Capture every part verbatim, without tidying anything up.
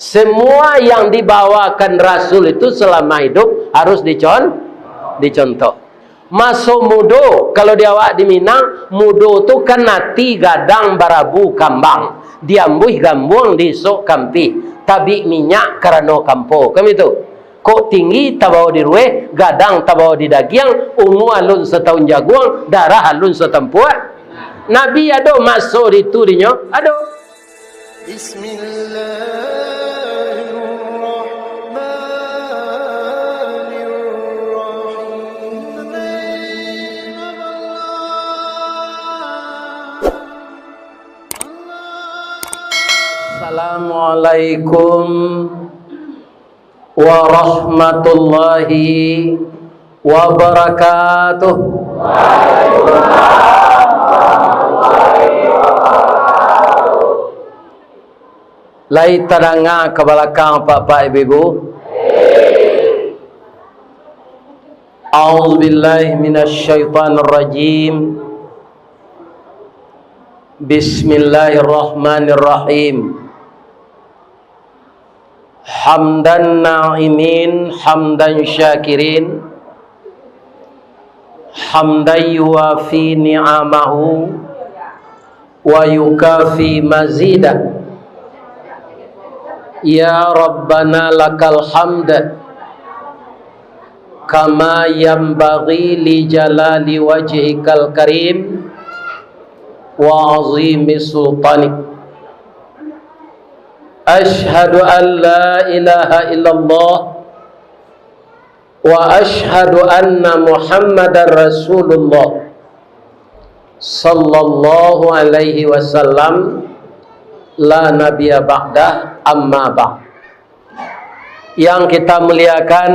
Semua yang dibawakan Rasul itu selama hidup harus dicon-, dicontoh. Maso mudo, kalau di awak di Minang, mudo tu kan ati gadang barabu kambang, diambuih gambuang diisok kampih, tabik minyak karano kampo, kan itu. Kok tinggi tabawo dirueh, gadang tabawo didagiang, umua alun satahun jaguang, darah alun satampuak. Nabi ado maso ditu dinyo? Ado. Bismillahirrahmanirrahim. Assalamualaikum warahmatullahi wabarakatuh. Lai tadanga ka balakang, Apak-apak, Ibu-ibu? A'udzubillahi minasyaitonirrajim. Bismillahirrahmanirrahim. Hamdan na'imin, hamdan syakirin, hamdan yuwafi ni'amahu, wa yukafi mazidah. Ya Rabbana lakal hamd, kama yanbaghi li jalali wajhikal karim, wa azimi sultanik. Asyhadu an la ilaha illallah, wa asyhadu anna Muhammadar Rasulullah, sallallahu alaihi wasallam, la nabiyya ba'dah, amma ba'd. Yang kita muliakan,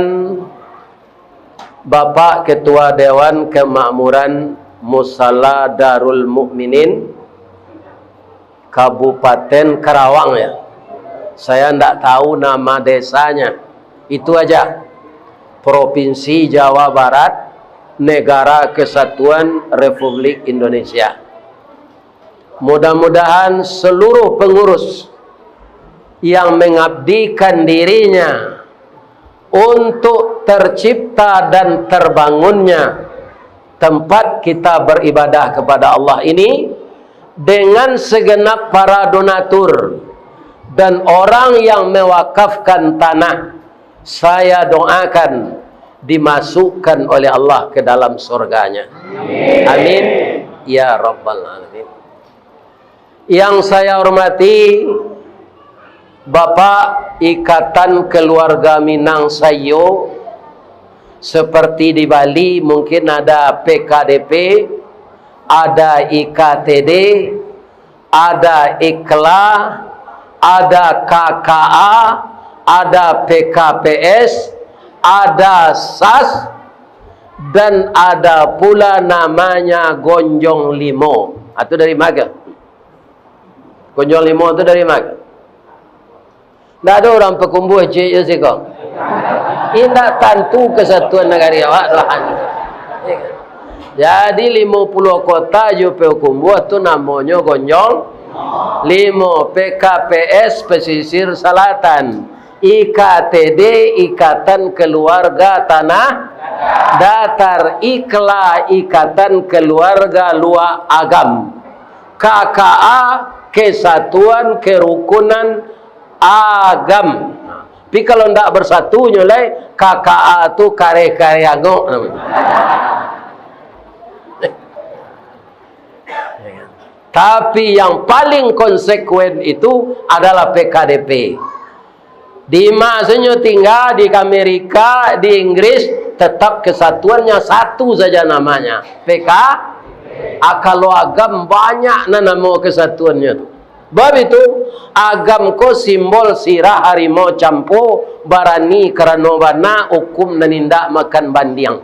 Bapak Ketua Dewan Kemakmuran Musala Darul Mukminin, Kabupaten Karawang, ya. Saya ndak tahu nama desanya. Itu aja. Provinsi Jawa Barat, Negara Kesatuan Republik Indonesia. Mudah-mudahan seluruh pengurus yang mengabdikan dirinya untuk tercipta dan terbangunnya tempat kita beribadah kepada Allah ini, dengan segenap para donatur dan orang yang mewakafkan tanah, saya doakan dimasukkan oleh Allah ke dalam surganya. Amin. Ya Rabbal Alamin. Yang saya hormati Bapak Ikatan Keluarga Minang saiyo, seperti di Bali mungkin ada P K D P, ada I K T D, ada IKLA, ada K K A, ada P K P S, ada sas, dan ada pula namanya Gonjong Limo. Itu dari mana? Gonjong Limo tu dari mana? Ndak ado urang Pakumbuah ciek jo siko. Indak tantu kesatuan nagari awak tu lah. Jadi limo puluah kota jo Pakumbuah tu namonyo Gonjong Limo, P K P S Pesisir Selatan, I K T D, Ikatan Keluarga Tanah Datar, IKLA, Ikatan Keluarga Luak Agam, K K A, Kesatuan Kerukunan Agam. Tapi kalau ndak bersatu nyo lai, K K A tu kareh-kareh angok namonyo. Tapi yang paling konsekuen itu adalah P K D P. Di ma sajo tingga, di Amerika, di Inggris, tetap kesatuannya satu saja namanya, P K. Ah, kalau Agam banyak nan namo kesatuannyo tu. Bab itu, Agam ko simbol sirah harimau campo, barani karano bana, hukum nan indak makan bandiang.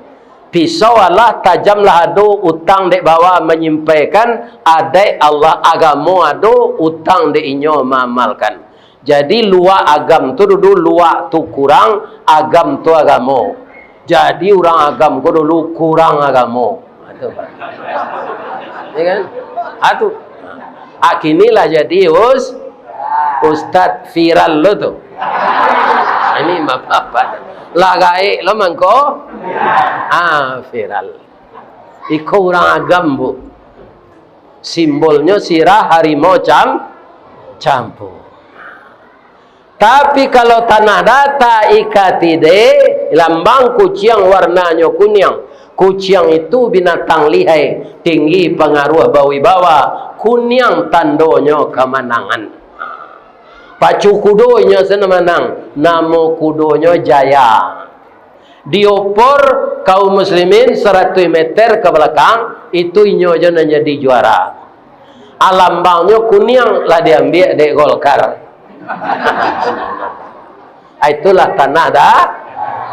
Pisau alah tajam lah ado, utang dek bawa manyimpaikan, adaik alah agamo ado, utang dek inyo maamalkan. Jadi luak Agam tu dulu, luak tu kurang, Agam tu agamo. Jadi urang Agam ko dulu kurang agamo. Ha, tu. Ya kan? Ha, tu. Ha, kini lah jadi us-, Ustaz viral lo tu. Ini bapak-bapak. Lah gaek lo mangko. Ah, viral. Iko urang Agam, Bu. Simbolnyo sirah harimau cam-, campur. Tapi, kalau Tanah Datar ikatide, lambang kuciang warnanyo kuniang. Kuciang itu binatang lihai, tinggi pangaruah bawibawa, kuniang tandonyo kamanangan. Pacu kudo inyo se nan manang, namo kudonyo Jaya. Diopor kaum muslimin saratuih meter ka balakang, itu inyo jo nan jadi juara. Alambangnyo kuniang lah diambiak dek Golkar. Ah, itulah tanah dah.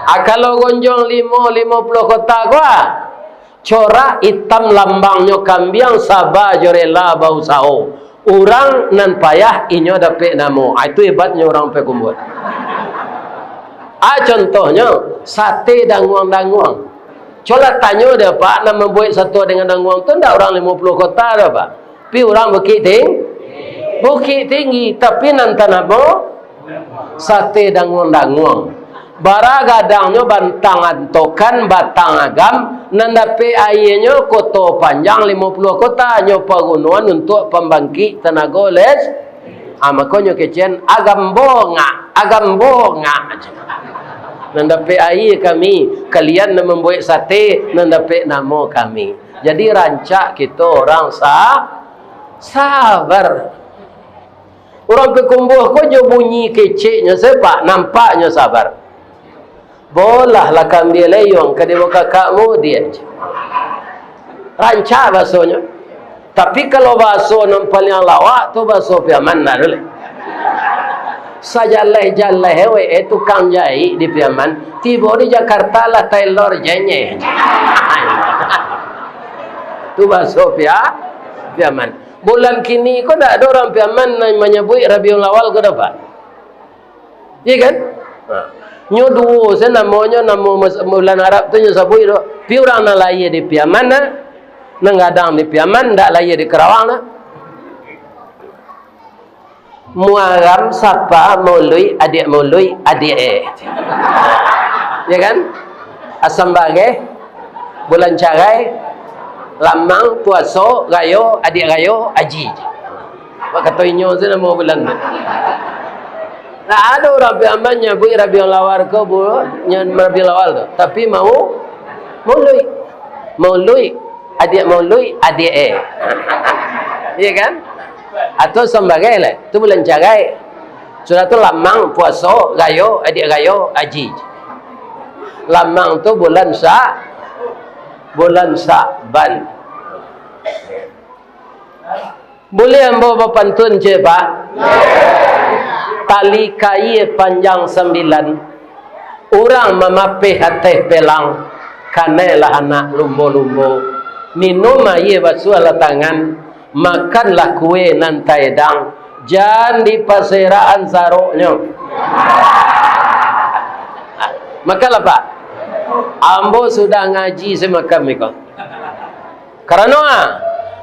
Ah, kalau gonjong limo, limo puluah kota ko, ah, corak itam lambangnyo kambiang, saba jo rela bausaho. Urang nan payah inyo dapek namo. Ah, itu hebatnyo urang Payakumbuah. Ah, contohnyo, sate danguang-danguang. Colah tanyo dek Pak, nan mambuek sate dengan danguang tu ndak urang limo puluah kota doh, Pak. Tapi urang Bukik Ting-, Bukit Tinggi, tapi nan tanamo sate danguang-danguang. Bara gadangnyo bantang antokan, batang agam, nan dapek aianyo Koto Panjang limo puluah kota, nyo pagunoan untuak pambangkik tanago les-, ah, makonyo kecekan, "Agam bongak, agam bongak." Nan dapek aia kami, kalian nan mambuek sate, nan dapek namo kami. Jadi rancak kito urang sa-, sabar. Urang Payakumbuah ko jo bunyi keceknyo se, Pak, nampaknyo sabar. Bolah lah kambia leyong ka dibawa kakakmu, diak. Rancak basonyo. Tapi kalau baso nan paliang lawak tu, baso Piaman lah dulu. Sajaleh-jaleh wek, eh, tukang jaik di Piaman, tibo di Jakarta lah tailor jenyeh. Tu baso Pia-, Piaman. Bulan kini ko ndak ado urang Piaman nan manyabuik Rabiul Awal ko doh, Pak. Iya kan? Ha. Nyo duo se namonyo, namo mas-, bulan Arab tu nyo sabuik tu. Pi urang nan lahia di Piaman, nah. Nan gadang di Piaman, ndak lahia di Karawang, nah. Muaram, Sapa, Mauluik, adiak Mauluik, adiak eh. Ya kan? Asam Bageh, Bulan Carai, Lamang, Puaso, Rayo, Adiak Rayo, Aji. Wak kato inyo tu namo bulan tu. Ndak ado urang Piaman nyabuik Rabiul Awal ko, Bu, nyo Rabiul Awal tu. Tapi mau Mauluik. Mauluik, adiak Mauluik, adiak eh. Iya kan? Atau Asam Bageh lah. Tu bulan Carai. Sudah tu Lamang, Puaso, Rayo, Adiak Rayo, Aji. Lamang tu bulan Sa-, bulan Sa'ban. Buliah ambo bapantun, cek, Pak? Tali kaia panjang sambilan, urang mamapeh ateh pelang, kanailah anak lumbo-lumbo, minum aia basuahlah tangan, makanlah kue nan taedang, jan dipaserakan saroknyo. Makanlah, Pak. Ambo sudah ngaji samakan iko. Karano, ah,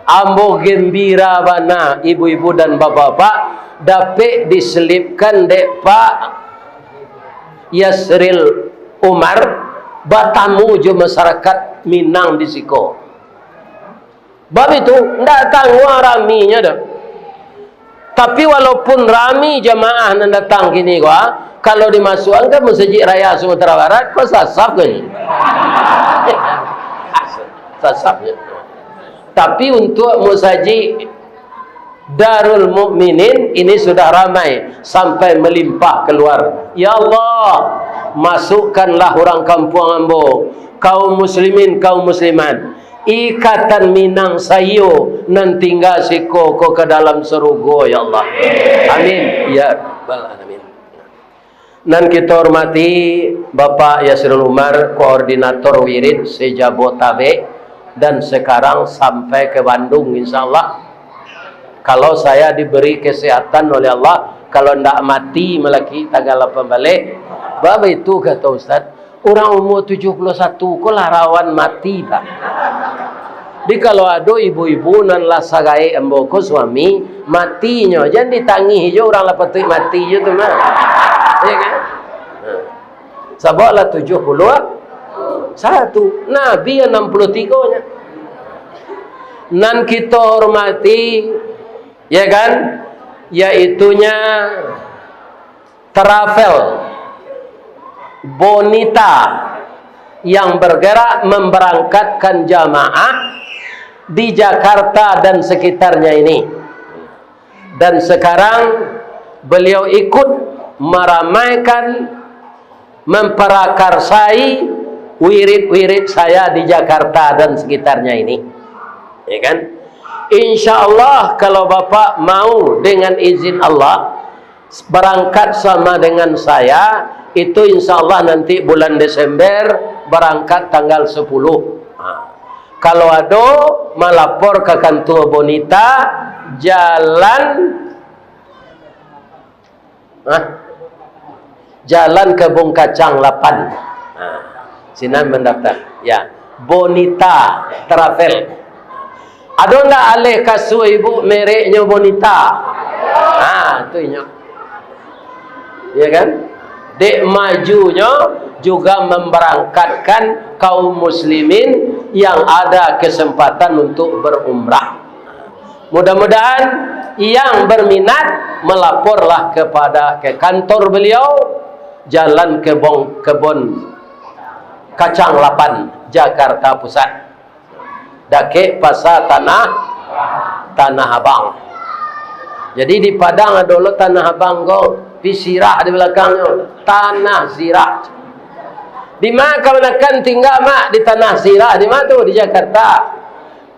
ambo gembira bana, ibu-ibu dan bapak-bapak, dapek diselipkan dek Pak Yasril Umar batamu jo masarakat Minang di siko. Bab itu, ndak tangguang raminyo doh. Tapi, walaupun rami jamaah nan datang kini ko, ah, kalau dimasuakkan ka Masajik Raya Sumatera Barat, ko sasap ko ni. Sasap je. Tapi, untuak Masajik Darul Mukminin, ini sudah ramai sampai melimpah keluar. Ya Allah, masukkanlah urang kampuang ambo, kaum muslimin, kaum muslimat, ikatan Minang saiyo nan tingga siko ko ka dalam sarugo, ya Allah. Amin, ya rabbal alamin. Nan kito hormati Bapak Yasril Umar, koordinator wirid se-Jabotabek, dan sekarang sampai ke Bandung, insya Allah. Kalau saya diberi kesehatan oleh Allah, kalau ndak mati malaki tanggal lapan baleh, bab itu kato Ustaz, urang umur tujuh puluh satu ko lah rawan mati, Pak. Jadi, kalau ado ibu-ibu nan lah sagaek ambo ko suami, matinyo, jan ditangih jo, urang lah patuik mati jo tu mah. Ya kan? Nah. Sabab lah tujuah puluah satu, Nabi anam puluah tigo nyo. Nan kito hormati, ya kan, yaitunya travel Bonita yang bergerak memberangkatkan jamaah di Jakarta dan sekitarnya ini. Dan sekarang beliau ikut meramaikan, memprakarsai wirid-wirid saya di Jakarta dan sekitarnya ini. Ya kan? Insya Allah, kalau Bapak mau, dengan izin Allah, berangkat sama dengan saya, itu insya Allah nanti bulan Desember, berangkat tanggal sepuluh. Ha. Kalau ado malapor ka kantua Bonita, jalan, ha? Jalan Kebun Kacang lapan. Ha. Sinan mandaftar. Ya. Bonita Travel. Ado ndak aleh kasua ibu mereknyo Bonita? Ha, tu inyo. Ya kan? Dek majunyo juga memberangkatkan kaum muslimin yang ada kesempatan untuk berumrah. Mudah-mudahan yang berminat melaporlah kepada, ke kantor beliau, Jalan Kebon, Kebon Kacang lapan, Jakarta Pusat. Dakek Pasar Tanah, Tanah Abang. Jadi, di Padang ado lo Tanah Abang ko, pi Sirah di balakangnyo, Tanah Sirah. Di ma kamanakan tingga, Mak? Di Tanah Sirah. Di ma tu? Di Jakarta.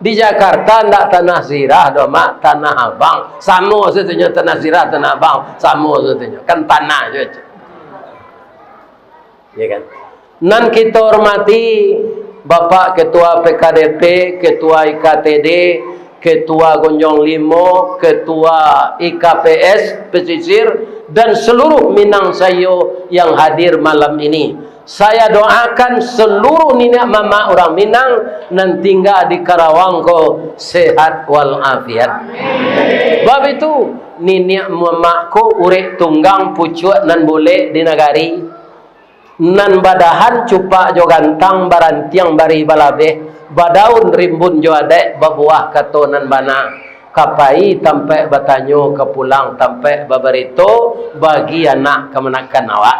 Di Jakarta ndak Tanah Sirah doh, Mak, Tanah Abang. Samo satunyo Tanah Sirah, Tanah Abang, samo satunyo. Kan tanah juo. Ya kan? Nan kito hormati Bapak Ketua P K D P, Ketua I K T D, Ketua Gonjong Limo, Ketua I K P S Pesisir, dan seluruh Minang saiyo yang hadir malam ini. Saya doakan seluruh niniak mamak urang Minang nan tingga di Karawang ko sehat walafiat. Bab itu, niniak mamak ko urek tunggang pucuak nan boleh di nagari. Nan badahan cupak jo gantang, barantiang bari balabeh, badaun rimbun jo adaik, babuah kato nan bana. Ka pai tampaik batanyo, ka pulang tampaik babarito, bagi anak kamanakan awak.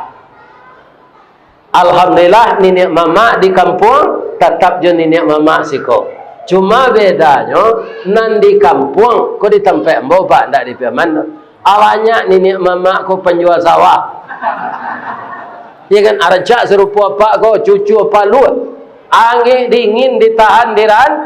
Alhamdulillah, niniak mamak di kampuang tatap jo niniak mamak siko. Cuma bedanyo, nan di kampuang ko di tampaik ambo, Pak, ndak di Piaman tu. Banyak niniak mamak ko panjua sawah. Ya kan, arancak sarupo apak ko, cucu paluah. Angek dingin ditahan di ran-,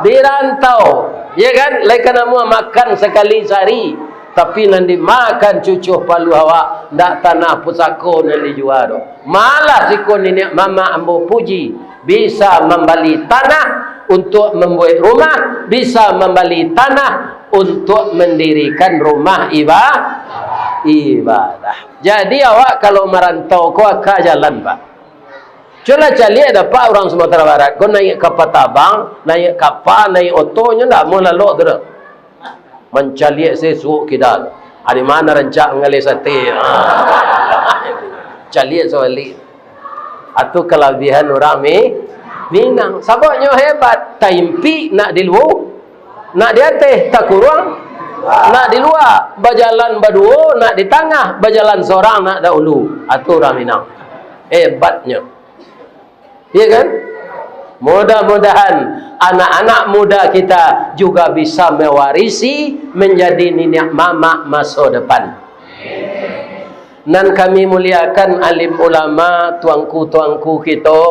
di rantau. Ya kan, lai ka namuah makan sakali sahari. Tapi nan dimakan cucu paluah awak, ndak tanah pusako nan dijua doh. Malah siko niniak mamak ambo puji, bisa mambali tanah untuak mambuek rumah, bisa mambali tanah untuak mandirikan rumah iba-, ibadah. Jadi, awak kalau marantau ko aka jalan, Pak. Cubolah caliak dapek urang Sumatera Barat ko naiak kapa tabang, naiak kapa, naiak oto, nyo ndak amuah lalok tu doh. Mancaliak se suok kida. Ari ma nan rancak manggaleh sate. Caliak sabalik. Atu kalabiahan urang Mi-, Minang. Sababnyo hebat, taimpik nak di luo, nak di ateh, takuruang nak di lua, bajalan baduo nak di tangah, bajalan sorang nak daulu. Atu urang Minang. Hebatnyo. Iya kan? Mudah-mudahan anak-anak muda kita juga bisa mewarisi, menjadi niniak mamak masa depan. Nan kami muliakan alim ulama, tuangku-tuangku kito,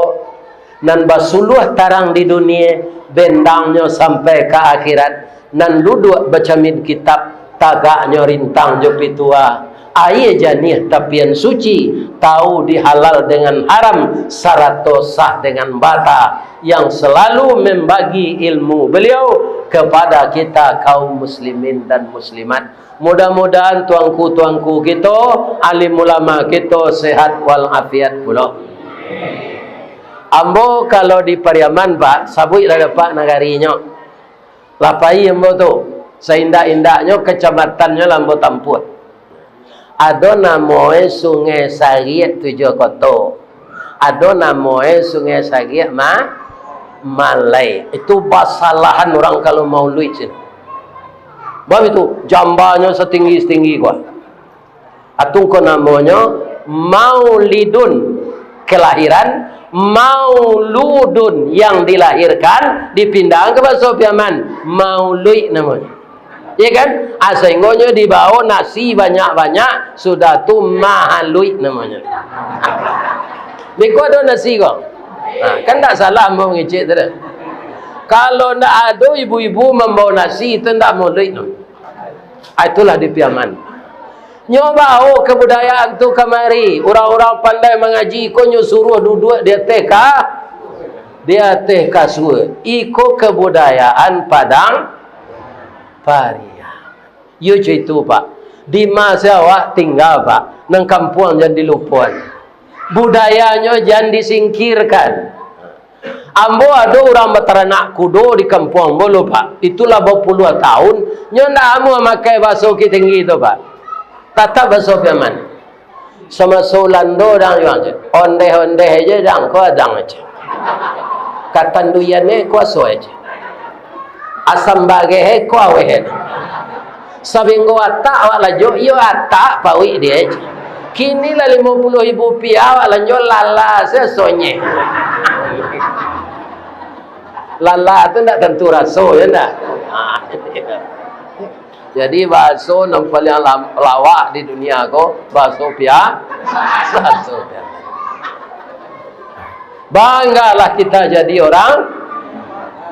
nan basuluah tarang di dunia, bendangnyo sampai ka akhirat, nan duduak bacamin kitab, tagaknyo rintang jo pitua, aia janiah tapian suci, tahu di halal dengan haram, sarato sah dengan bata, yang selalu membagi ilmu beliau kepada kita kaum muslimin dan muslimat. Mudah-mudahan tuangku-tuangku kito, alim ulama kito sehat walafiat pulo. Ambo kalau di Pariaman, Pak, sabuiklah dek Pak nagarinyo. Lah pai ambo tu, saindak-indaknyo kacamatannyo lah ambo tampuah. Ado namoe Sungai Sariak Tujuah Koto. Ado namoe Sungai Sariak Ma-, Malai. Itu basalahan urang kalau mauluik sinan. Bab itu, jambanyo satinggi-satinggi ko. Atungko namonyo Maulidun, kelahiran, Mauludun, yang dilahirkan, dipindahan ka baso Piaman, Mauluik namonyo. Iya kan? Ah, sainggonyo dibao nasi banyak-banyak, sudah tu mahaluik namonyo. Beko ado nasi ko. Nah, kan ndak salah ambo mangecek tu dah. Kalau ndak ado ibu-ibu mambao nasi, itu ndak mauluik namonyo. Ah, itulah di Piaman. Nyo bao kabudayaan tu kamari. Urang-urang pandai mangaji ko nyo suruah duduak di ateh ka-, di ateh kasua. Iko kabudayaan Padang Pariaman. Iyo co itu, Pak. Di ma se awak tingga, Pak. Nan kampuang jan dilupoan. Budayanyo jan disingkirkan. Ambo ado urang bataranak kudo di kampuang ambo lo, Pak. Itulah bapuluah tahun, nyo ndak amuah makai baso Bukittinggi tu, Pak. Tatap baso Piaman. Samaso Ulando dang juo, ondeh-ondeh aja dang, ko adang aja. Katanduyan e kuaso aja. Asam bageh e ko aweh e. Sabinggo atak awak lajok, iyo atak pauik dia. Kini lah limo puluah ribu rupiah awak lanjo lala se sonye. Lala tu ndak tantu raso, ya ndak? Jadi bahaso nan paliang lam-, lawak di dunia ko, bahaso Pia-, bahaso Piaman. Banggalah kita jadi orang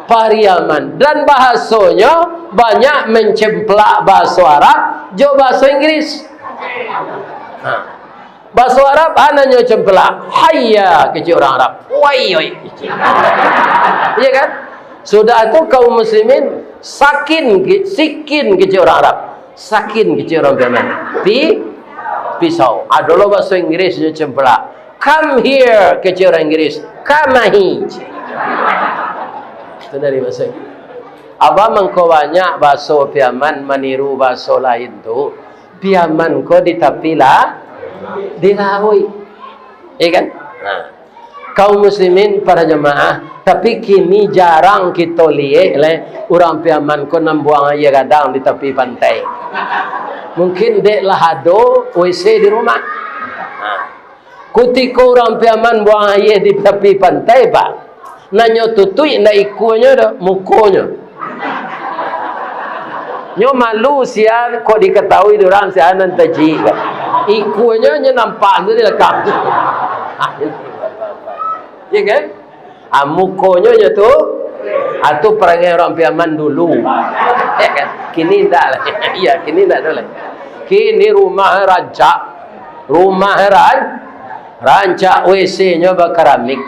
Pariaman. Dan bahasonyo banyak mencemplak bahaso Arab jo bahaso Inggris. Ha. Bahaso Arab hanyo cemplak. Hayya, kecek urang Arab. Wai, wai, kecek. Iya kan? Sudah tu kaum muslimin, sakin, ke-, sikin, kecek urang Arab. Sakin, kecek urang Piaman. Pi-, pisau. Ado lo bahaso Inggris nyo cemplak. Come here, kecek urang Inggris. Kamahi. Itu dari bahaso Inggris. Abah mangko banyak bahaso Piaman maniru bahaso lain tu. Piaman ko di tapi lah, di lauik. Iya kan? Nah. Kaum muslimin, para jamaah, tapi kini jarang kito liek lai urang Piaman ko nan buang aia gadang di tapi pantai. Mungkin dek lah ado W C di rumah. Nah. Kutiko urang Piaman buang aia di tapi pantai, Pak, nan nyo tutuik ndak ikuanyo doh, mukonyo. Nyo malu sia, kok dikatahui dek urang sia nan tajik. Ikuanyo nyo nampak tu di lakang. Iya kan? Ah, mukonyo nyo tu, ah, tu parangai urang Piaman dulu. Iya kan? Kini ndak lai. Iya, kini ndak ado lai. Kini rumah rancak. Rumah ran-, rancak, W C-nyo bakaramik.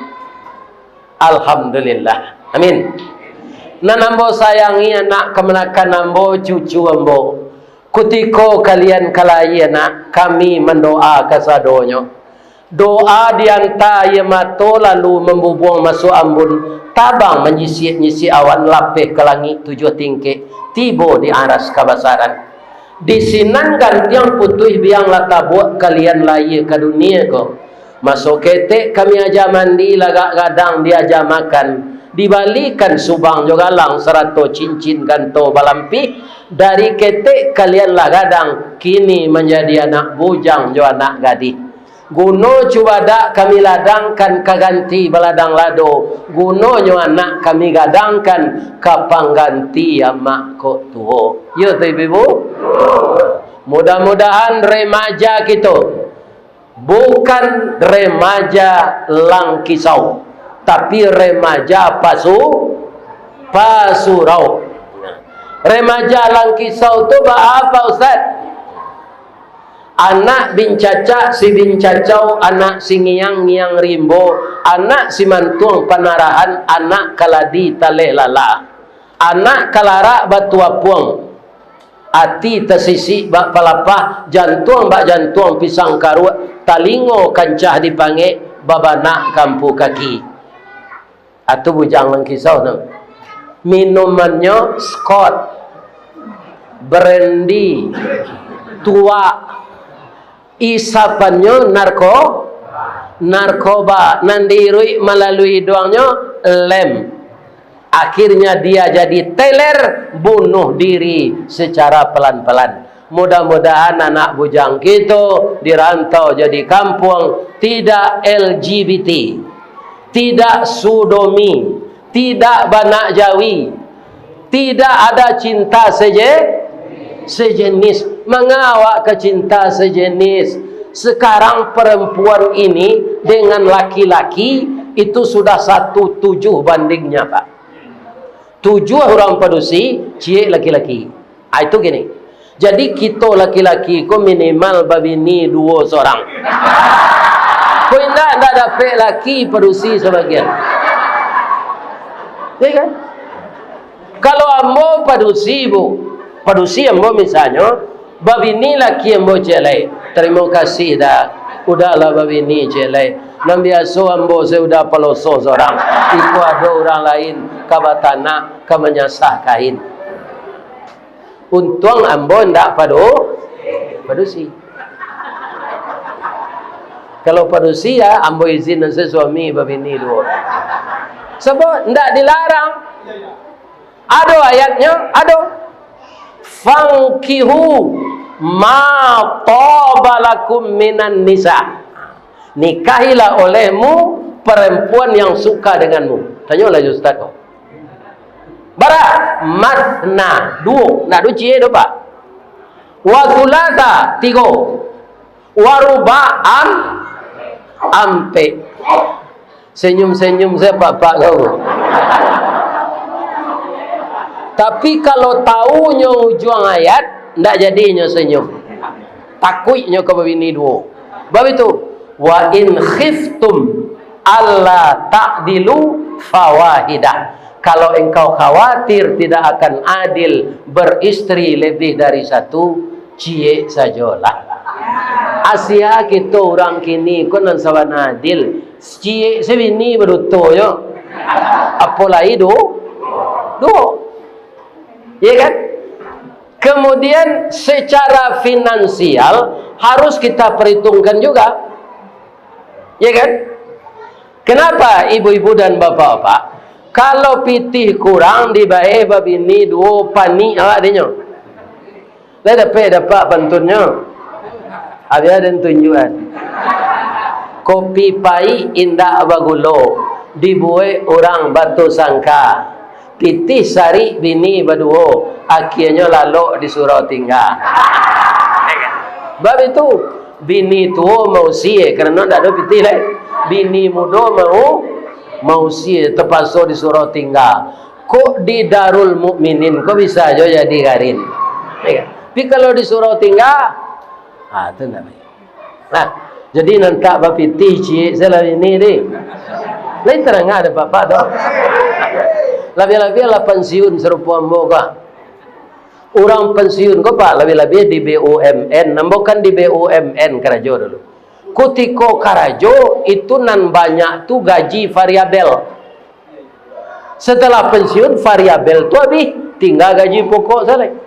Alhamdulillah. Amin. Nan ambo sayangi anak kamanakan ambo, cucu ambo. Kutiko kalian ka lahia nak, kami mandoa kasadonyo. Doa dianta aia mato lalu mambubuang masuak ambun, tabang manyisiak-nyisiak awan lapeh ka langik tujuah tingkek, tibo di aras kabasaran. Di sinan gantiang putuih biang lah tabuak kalian lahia ka dunia ko. Maso ketek kami aja mandi lagak gadang diaja makan, dibalikan subang jo galang sarato cincin ganto balampih, dari ketek kalian lah gadang, kini manjadi anak bujang jo anak gadih. Guno cubadak kami ladangkan ka ganti baladang lado, gunonyo anak kami gadangkan ka pangganti amak kok tuo. Iyo tu, ibu-ibu? Mudah-mudahan remaja kito bukan remaja langkisau, tapi remaja pasu-, pasurau. Remaja langkisau tu baa, Pak Ustaz? Anak bincacak si bincacau, anak si ngiang-ngiang rimbo, anak si mantuang panarahan, anak kaladi taleh lala. Anak kalarak batu apuang, ati tasisik bak palapah, jantuang bak jantuang pisang karuak, talingo kancah dipangek, babanak kampu kaki. Atu bujang nan kisah tu. Minumannyo Scott, brandy, tuak, isapannyo narko-, narkoba, nan diiruik malalui iduangnyo lem. Akhirnya dia jadi teler, bunuh diri secara pelan-pelan. Mudah-mudahan anak bujang kito di rantau jo di kampuang tidak L G B T, tidak sodomi, tidak banak jawi, tidak ada cinta seje-, sejenis. Manga awak ka cinta sejenis? Sekarang perempuan ini dengan laki-laki itu sudah satu tujuh bandingnya, Pak. Tujuah urang padusi, ciek laki-laki. Ah, itu gini. Jadi, kito laki-laki ko minimal babini duo sorang. Ko indak, indak dapek laki padusi sabagian. Ya kan? Kalau ambo padusi, Bu, padusi ambo misalnyo, babini laki ambo ciek lai. Tarimo kasih dah, udahlah babini ciek lai. Nan biaso ambo se udah paloso sorang. Iko ado urang lain ka batanak, ka manyasah kain. Untuang ambo ndak padu-, padusi. Kalau padusi, ya, ambo izin se suami babini duo. Sabab ndak dilarang. Ado ayatnyo, ado. "Fankihu ma taba lakum minan nisa." Nikahilah olehmu perempuan yang suka denganmu. Tanyolah jo ustaz ko. Bara? Masna, duo. Ndak ado ciek doh, Pak. Wa sulasa, tigo. Wa ruba, am-, ampek. Senyum-senyum sajo bapak kau. Tapi kalau tahu nyo ujuang ayat, ndak jadi nyo senyum. Takuik nyo ka babini duo. Bab itu, "Wa in khiftum alla ta'dilu fawahidah." Kalau engkau khawatir tidak akan adil beristri lebih dari satu, ciek sajolah. Asia kito urang kini ko nan sabana adil. Ciek se bini baduto nyo. Apo lai du-, duo. Ya kan? Kemudian secara finansial harus kita perhitungkan juga. Ya kan? Kenapa ibu-ibu dan bapak-bapak, kalau pitih kurang dibae babini duo, panik awak dinyo? Lai dapek dapat pantunnyo? Abih den tunjuakan. Kopi paik indak bagulo, dibuek urang batusangka. Pitih sarik bini baduo, akianyo lalok di surau tingga. Bab itu, bini tuo mausia, karano ndak ado pitih lai. Bini mudo mau, mausia, tapaso di surau tingga. Kok di Darul Mukminin ko bisa jo jadi garin. Tapi kalau di surau tingga, ah, tu ndak baik. Nah, jadi nan tak bapitih ciek salah ini, deh. Lain tarang ada apa-apa tu. Labiah-labiah lah pensiun sarupo ambo ko. Urang pensiun ko, Pak, labiah-labiah di B U M N. Ambo kan di B U M N karajo dulu. Kutiko karajo, itu nan banyak tu gaji variabel. Setelah pensiun, variabel tu habis, tingga gaji pokok sajo.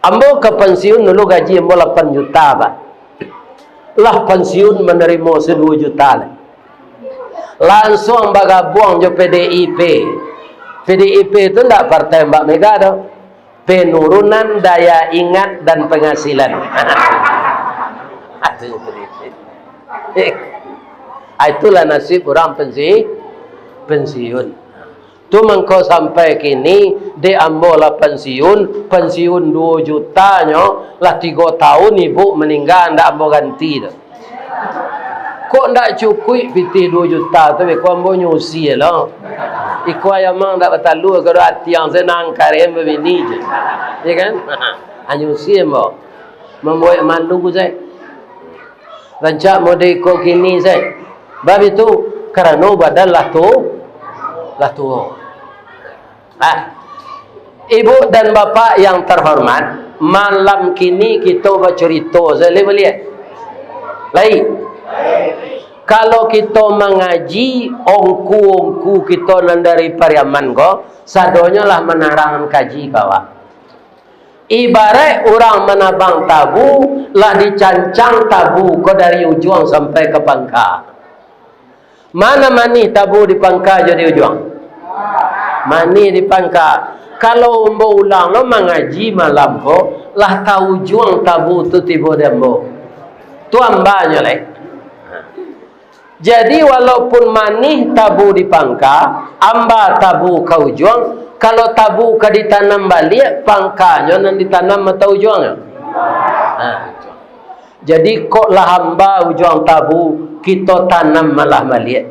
Ambo ka pensiun dulu gaji ambo lapan juta, Pak. Lah pensiun manarimo saduo juta lai. Langsuang bagabuang jo P D I P. P D I P tu ndak partai Mbak Mega doh. Penurunan daya ingat dan penghasilan. Ah, itulah nasib urang pensi-, pensiun. Tu mangko sampai kini, dek ambo lah pensiun, pensiun duo juta nyo, lah tigo tahun ibu maningga, ndak ambo ganti tu. Kok ndak cukuik pitih duo juta tu, beko ambo nyusi lo. Iko ayam ang ndak batalua, kalau atiang se nang karen babini je. Ya kan? Nyusi ambo. Mambuek malu se. Rancak mode iko kini se. Bab itu, karano badan lah tu, lah tuo. Nah, ibu dan bapak yang terhormat, malam kini kito bacurito se, lai buliah? Lai. Kalau kito mangaji, ongku-ongku kito nan dari Pariaman ko, sadonyo lah manarang kaji ka awak. Ibaraik urang manabang tabu, lah dicancang tabu ko dari ujuang sampai ka pangka. Mana manih tabu di pangka jo di ujuang? Manih di pangka. Kalau ambo ulang lo mangaji malam ko, lah taujuang tabu tu tibo di ambo. Tu ambanyo lai. Jadi, walaupun manih tabu di pangka, amba tabu ka ujuang, kalau tabu ka ditanam baliak, pangkanyo nan ditanam atau ujuangnyo? Nah, ujuang. Jadi, kok lah amba ujuang tabu, kito tanam malah baliak.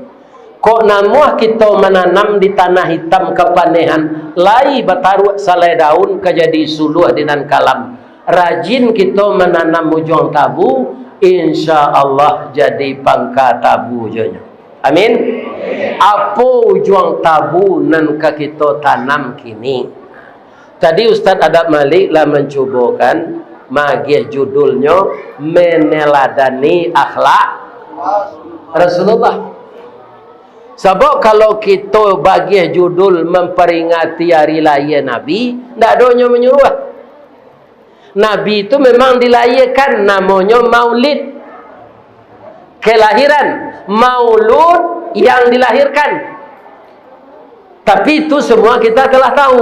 Kok namuah kito mananam di tanah itam kapanehan, lai bataruak salai daun ka jadi suluah di nan kalam. Rajin kito mananam ujuang tabu, insya Allah jadi pangka tabu jonyo. Amin. Apo ujuang tabu nan ka kito tanam kini? Tadi Ustaz Adab Malik lah mancubokan magiah judulnyo Meneladani Akhlak Rasulullah. Sabab kalau kito bagiah judul Memperingati Hari Lahia Nabi, ndak ado nyo manyuruah. Nabi tu memang dilahiakan, namonyo maulid. Kelahiran, maulud yang dilahirkan. Tapi itu semua kita telah tahu.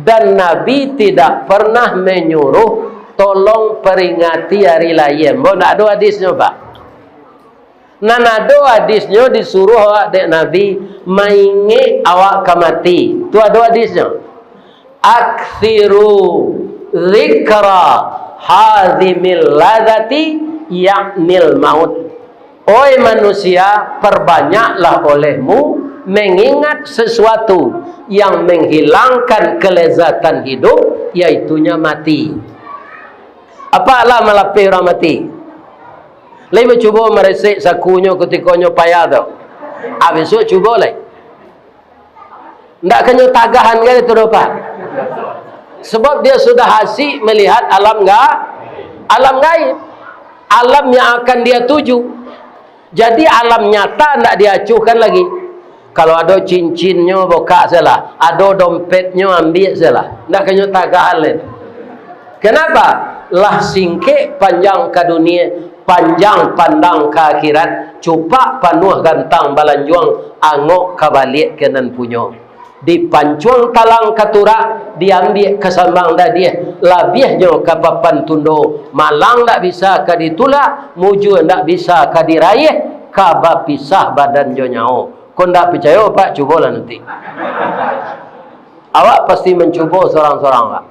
Dan Nabi tidak pernah menyuruh, "Tolong peringati hari lahia." Ambo ndak ado hadisnyo, Pak. Nan ado hadisnyo disuruh awak dek Nabi, maingek awak ka mati. Tu ado hadisnyo. "Aktsiru dzikra hadzimil ladzati, yaknil maut." Oi manusia, perbanyaklah olehmu mengingat sesuatu yang menghilangkan kelezatan hidup, yaitunya mati. Apak lah malapeh urang mati? Lai bacubo maresek sakunyo kutiko nyo payah tu? Ah, bisuak cubo lai. Ndak ka nyo tagahan gai tu doh, Pak. Sebab dia sudah asik melihat alam ga-, alam gaib. Alam yang akan dia tuju. Jadi, alam nyata ndak diacuhkan lagi. Kalau ado cincinnyo, bukak sajolah. Ado dompetnyo, ambiak sajolah. Ndak ka nyo tagahan lai. Kenapa? Lah singkek panjang ka dunia, panjang pandang ka akhirat, cupak panuah gantang balanjuang, angok ka baliak ka nan punyo. Dipancuang talang ka turak, diambiak ka sambang dadiah, labiahnyo ka papan tundo, malang ndak bisa ka ditulak, mujua ndak bisa ka diraiah, ka bapisah badan jo nyawo. Kok ndak picayo, Pak, cubolah nanti. Awak pasti mancubo sorang-sorang, Pak.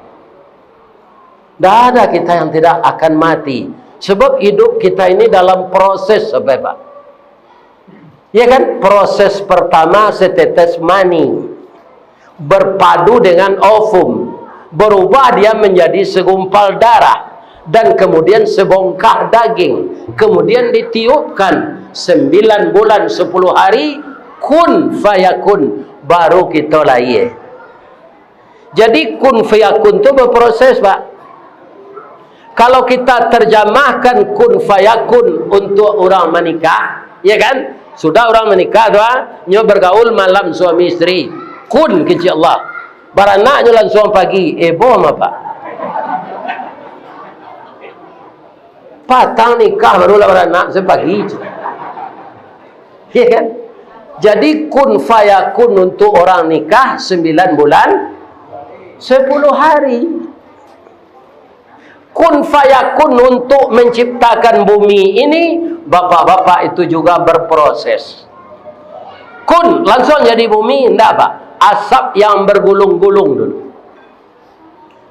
Ndak ada kita yang tidak akan mati. Sebab hidup kita ini dalam proses, Bapak. Ya kan? Proses pertama setetes mani berpadu dengan ovum, berubah dia menjadi segumpal darah, dan kemudian sebongkah daging, kemudian ditiupkan sembilan bulan sepuluh hari, kun fayakun, baru kita lahir. Jadi, kun fayakun tu berproses, Pak. Kalau kita terjemahkan kun fayakun untuk orang menikah, ya kan? Sudah orang menikah tu, ah, nyo bergaul malam suami isteri. Kun kecil Allah. Baranak nyo langsung pagi. Eh, boh, Pak. Patang nikah baru lah baranak, sapagi. Ya kan? Jadi, kun fayakun untuk orang nikah sembilan bulan sepuluh hari. Kun fayakun untuk menciptakan bumi ini, bapak-bapak, itu juga berproses. Kun, langsung jadi bumi, ndak, Pak. Asap yang bergulung-gulung dulu.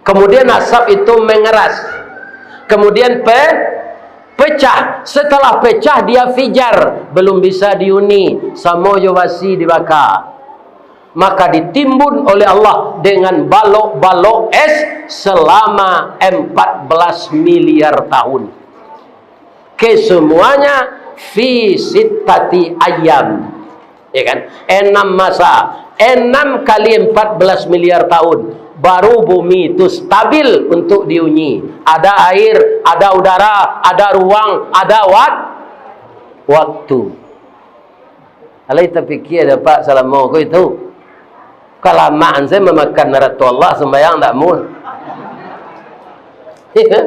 Kemudian asap itu mengeras. Kemudian pe-, pecah. Setelah pecah, dia fijar. Belum bisa diuni. Samo jo basi dibaka. Maka ditimbun oleh Allah dengan balok-balok es selama empat belas miliar tahun. Kesemuanya fi sittati ayyam. Ya kan? Enam masa. Enam kali empat belas miliar tahun. Baru bumi itu stabil untuk diuni. Ada air, ada udara, ada ruang, ada wat-, waktu. Alai tapikia dek Apak salamo ko itu? Kalamaan sajo mamakan arato Allah, sumbayang ndak muah. Iya kan?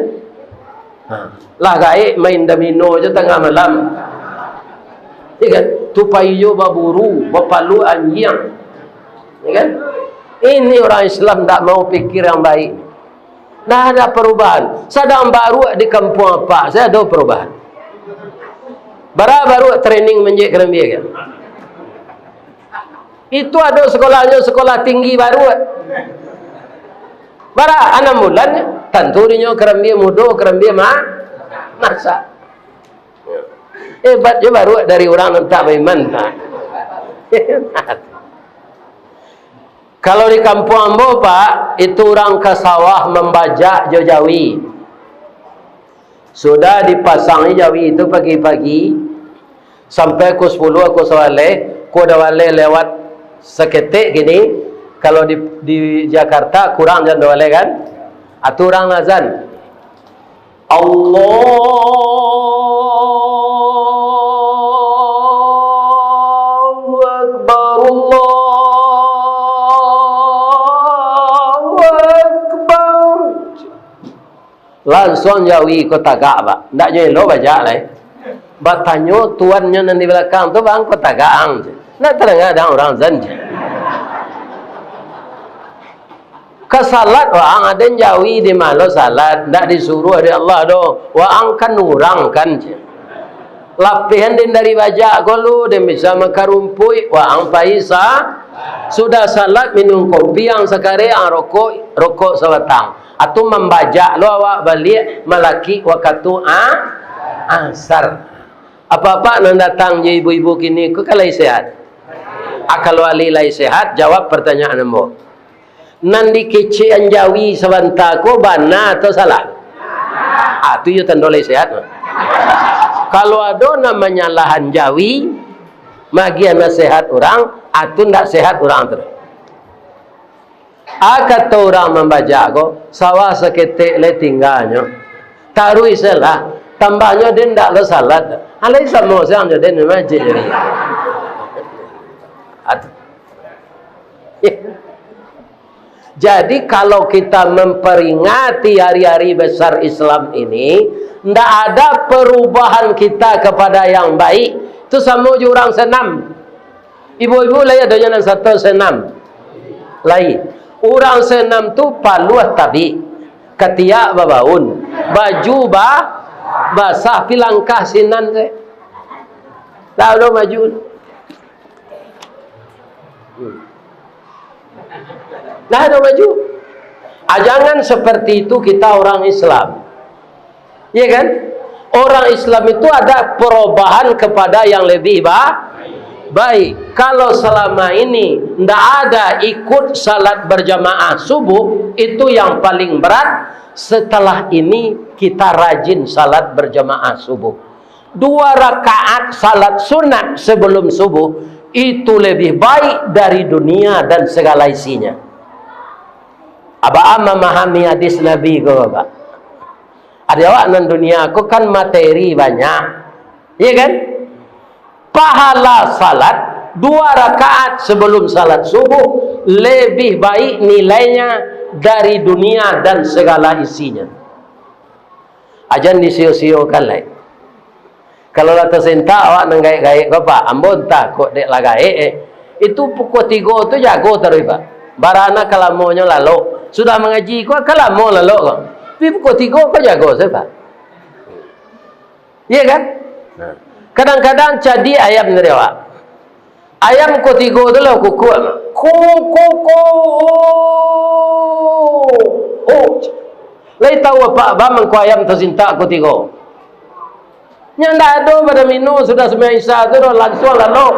Ha. Lah gaek main domino jo tangah malam. Iya kan? Tu pai jo baburu, bapaluik anjiang. Iya kan? Ini urang Islam ndak mau pikir yang baik. Ndak ada perubahan. Sadang baruak di kampuang Apak sajo ado perubahan. Bara baruak training manjek karambia kan? Itu ado sekolahnyo, sekolah tinggi baruak. Bara anam bulan, tantu dinyo karambia mudo, karambia ma-, masak. Hebat jo baruak dari urang nan tak baiman. Kalau di kampuang ambo, Pak, itu urang ka sawah mambajak jo jawi. Sudah dipasang jawi tu pagi-pagi, sampai pukul sapuluah, pukul sabaleh, kok dah baleh lewat saketek gini, kalau di, di Jakarta kurang jam dua baleh kan? Atu urang azan. Allahu Akbar, Allahu Akbar. Lansuang jawi ko tagak, Pak. Ndak nyo elok bajak lai. Batanyo tuannyo nan di balakang tu, "Bang, ko tagak ang?" Ndak tadanga dek ang urang azan. Ka salat waang, aden jawi di malo salat, ndak disuruah dek Allah doh. Waang kan urang kan, cek. Lapihan den dari bajak ko lu, den bisa makan rumpuik, waang pai sa-, sudah salat minum kopi ang sakarek, ang rokok, rokok sabatang. Atu mambajak lo awak baliak, malakik wakatu a-, asar. Apak-apak nan datang jo ibu-ibu kini ko kan lai sehat? Ah, kalau alih lai sehat, jawab pertanyaan ambo. Nan dikecekan jawi sabanta ko bana atau salah? Ah, tu iyo tando lai sehat. Kalau ado nan manyalahan jawi, magiah nasihat urang, ah, tu ndak sehat urang tu. Ah, kato urang mambajak ko, sawah saketek lai tingganyo. Taruih salah, tambahnyo den ndak lo salat. Ah, lai samo siang jo den masjid jadi. Atu. Jadi, kalau kita memperingati hari-hari besar Islam ini, ndak ada perubahan kita kepada yang baik, tu samo jo urang senam. Ibu-ibu, lai adonyo nan sato senam? Lai. Urang senam tu paluah tabik, katiak babaun, baju ba-, basah, pi langkah sinan se. Lah, udah maju. Hmm. Nah, ado maju. Ah, jangan seperti itu kita orang Islam. Iya kan? Orang Islam itu ada perubahan kepada yang lebih ba-, baik. Kalau selama ini ndak ada ikut salat berjamaah subuh, itu yang paling berat. Setelah ini kita rajin salat berjamaah subuh. Dua rakaat salat sunat sebelum subuh itu lebih baik dari dunia dan segala isinya. Abah memahami hadis Nabi ko, Bapak? Ado awak nan dunia ko kan materi banyak, iya kan? Pahala salat dua rakaat sebelum salat subuh lebih baik nilainya dari dunia dan segala isinya. Ajan disio-siokan lai. Kalau lah tasintak awak nan gaek-gaek ko, Pak, ambo antah kok dek lah gaek, eh. Itu pukua tigo tu jago taruih, Pak. Barana kalamonyo lalok. Sudah mangaji ko, kalamo lalok ko. Tapi pukua tigo ko jago sajo, Pak. Iya kan? Nah. Kadang-kadang cadiak ayam dari awak. Ayam ko tigo tu lah kukuak. Ku, ku, ku. Oh. Lai tahu apak bang mangko ayam tasintak ko tigo? Nyo ndak ado pada mino sudah sumbayang Isya tu doh, lansuang lalok.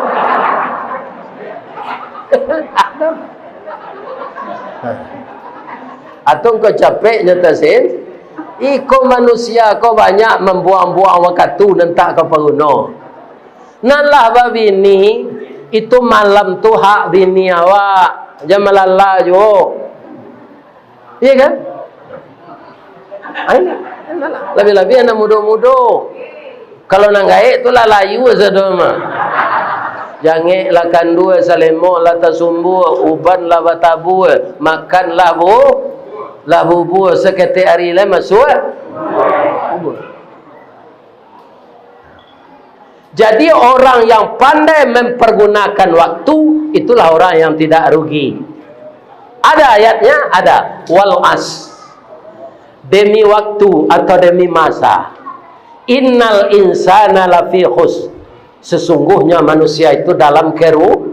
Atau ko capek nyo tasin. Iko manusia ko banyak mambuang-buang wakatu nan tak ka paguno. Nan lah babini, itu malam tu hak bini awak. Jan malala juo. Iya kan? Ai, labiah-labiah anak mudo-mudo. Kalau nan gaek tu lah layu sado mah. Jangek lah kandua, salemo lah tasumbua, uban lah batabua, makan lah bu-, lah bubua, saketek ari lai masuak kubua. Jadi, orang yang pandai mempergunakan waktu, itulah orang yang tidak rugi. Ada ayatnya? Ada. Wal as. Demi waktu atau demi masa. Innal insana lafi khus. Sesungguhnya manusia itu dalam keru-,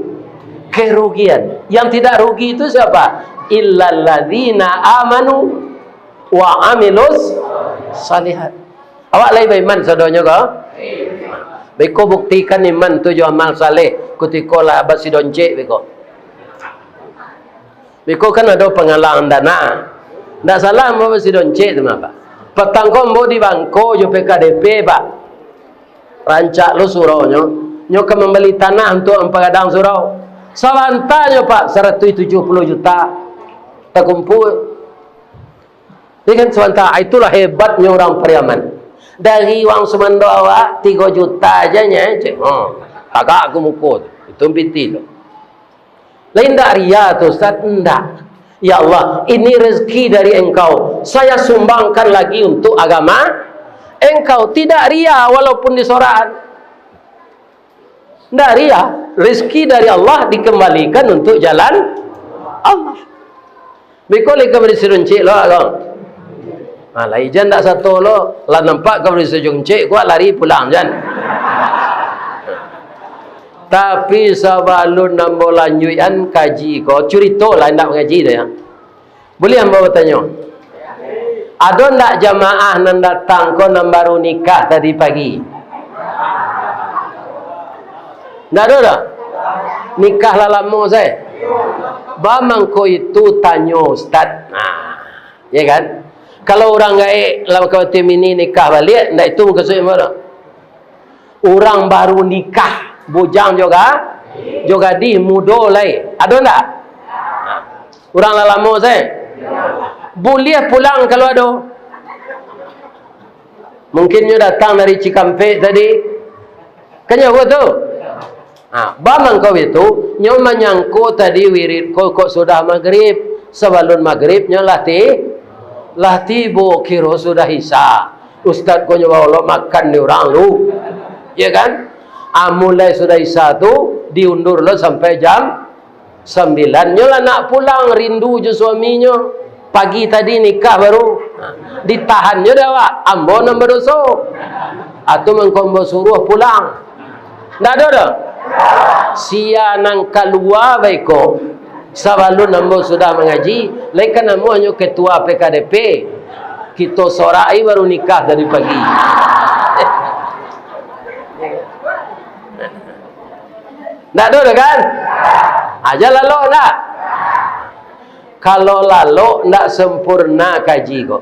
kerugian. Yang tidak rugi itu siapa? Illalladzina amanu wa amilus salihat. Awak lai baiman sadonyo ko? Beko buktikan iman tu jo amal saleh kutiko lah basidoncek beko. Beko kan ado pangalang dana. Ndak salah ambo basidoncek tu mah, Pak. Patang ko ambo di Bangko jo P K D P, Pak. Rancak lo suraunyo. Nyo ka mambali tanah untuak mampagadang surau. Sabantanyo, Pak, saratuih tujuah puluah juta takumpua. Ya kan, sabanta. Itulah hebatnyo urang Pariaman. Dari uang sumando awak, tigo juta aja nyo, cek. Ha, tagak ka muko tu. Itu piti tu. Lah indak ria tu, Ustaz? Indak. Ya Allah, ini rezeki dari Engkau. Saya sumbangkan lagi untuk agama Engkau. Tidak ria, walaupun disorakan. Ndak ria, rezeki dari Allah dikembalikan untuk jalan Allah. Beko lai ka bari siruncik lo, kau. Ha, lai jan ndak sato lo, lah nampak ka bari siruncik, kuat lari pulang jan. Tapi sabalun ambo lanjuikan kaji ko, curito lah, indak mangaji tu ya. Buliah ambo batanyo? Ado ndak jamaah nan datang ko nan baru nikah tadi pagi? Ndak ado doh? Nikah lah lamo sae. Ba mangko itu tanyo ustaz. Nah, ya kan? Kalau urang gaek lah ka Batam ini nikah baliak, ndak itu mukasuik ambo doh. Urang baru nikah, bujang jo ga-, jo gadih, mudo lai. Ado ndak? Urang lah lamo sae. Buliah pulang kalau ado. Mungkin nyo datang dari Cikampek tadi. Kan nyo tu? Ha, ba mangko itu, nyo manyangko tadi wirid ko kok sudah magrib, sabalun magrib nyo lah ti-, lah tibo, kiro sudah isya. Ustaz ko nyo baolok makan di urang lu. Ya kan? Ah, mulai sudah isya tu, diundur lo sampai jam sambilan. Nyo lah nak pulang, rindu jo suaminyo. Pagi tadi nikah baru. Ha, ditahannyo dek awak, ambo nan badoso. Atu mangko ambo suruah pulang. Ndak ado doh. Sia nan kalua baiko, sabalun ambo sudah mangaji, lai kan ambo hanyo ketua P K D P. Kito sorak ai baru nikah tadi pagi. Ndak ado doh kan? Aja lalok ndak? Kalau lalok ndak sempurna kaji ko.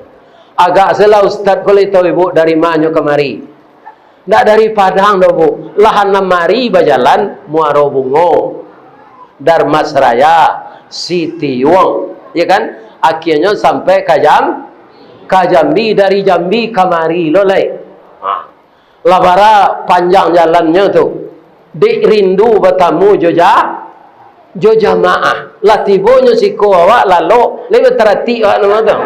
Agak salah ustaz ko lai tau ibu dari ma nyo kamari. Ndak dari Padang doh, Bu. Lah anam ari bajalan, Muaro Bungo, Darmasraya, Sitiuang, ya kan? Akhirnyo sampai ka Jam-, ka Jambi, dari Jambi kamari lo lai. Ha. Lah bara panjang jalannyo tu. Dek rindu batamu jo ja-, jo jamaah. Lah tibonyo siko awak lalok, lai bataratik awak namo tu.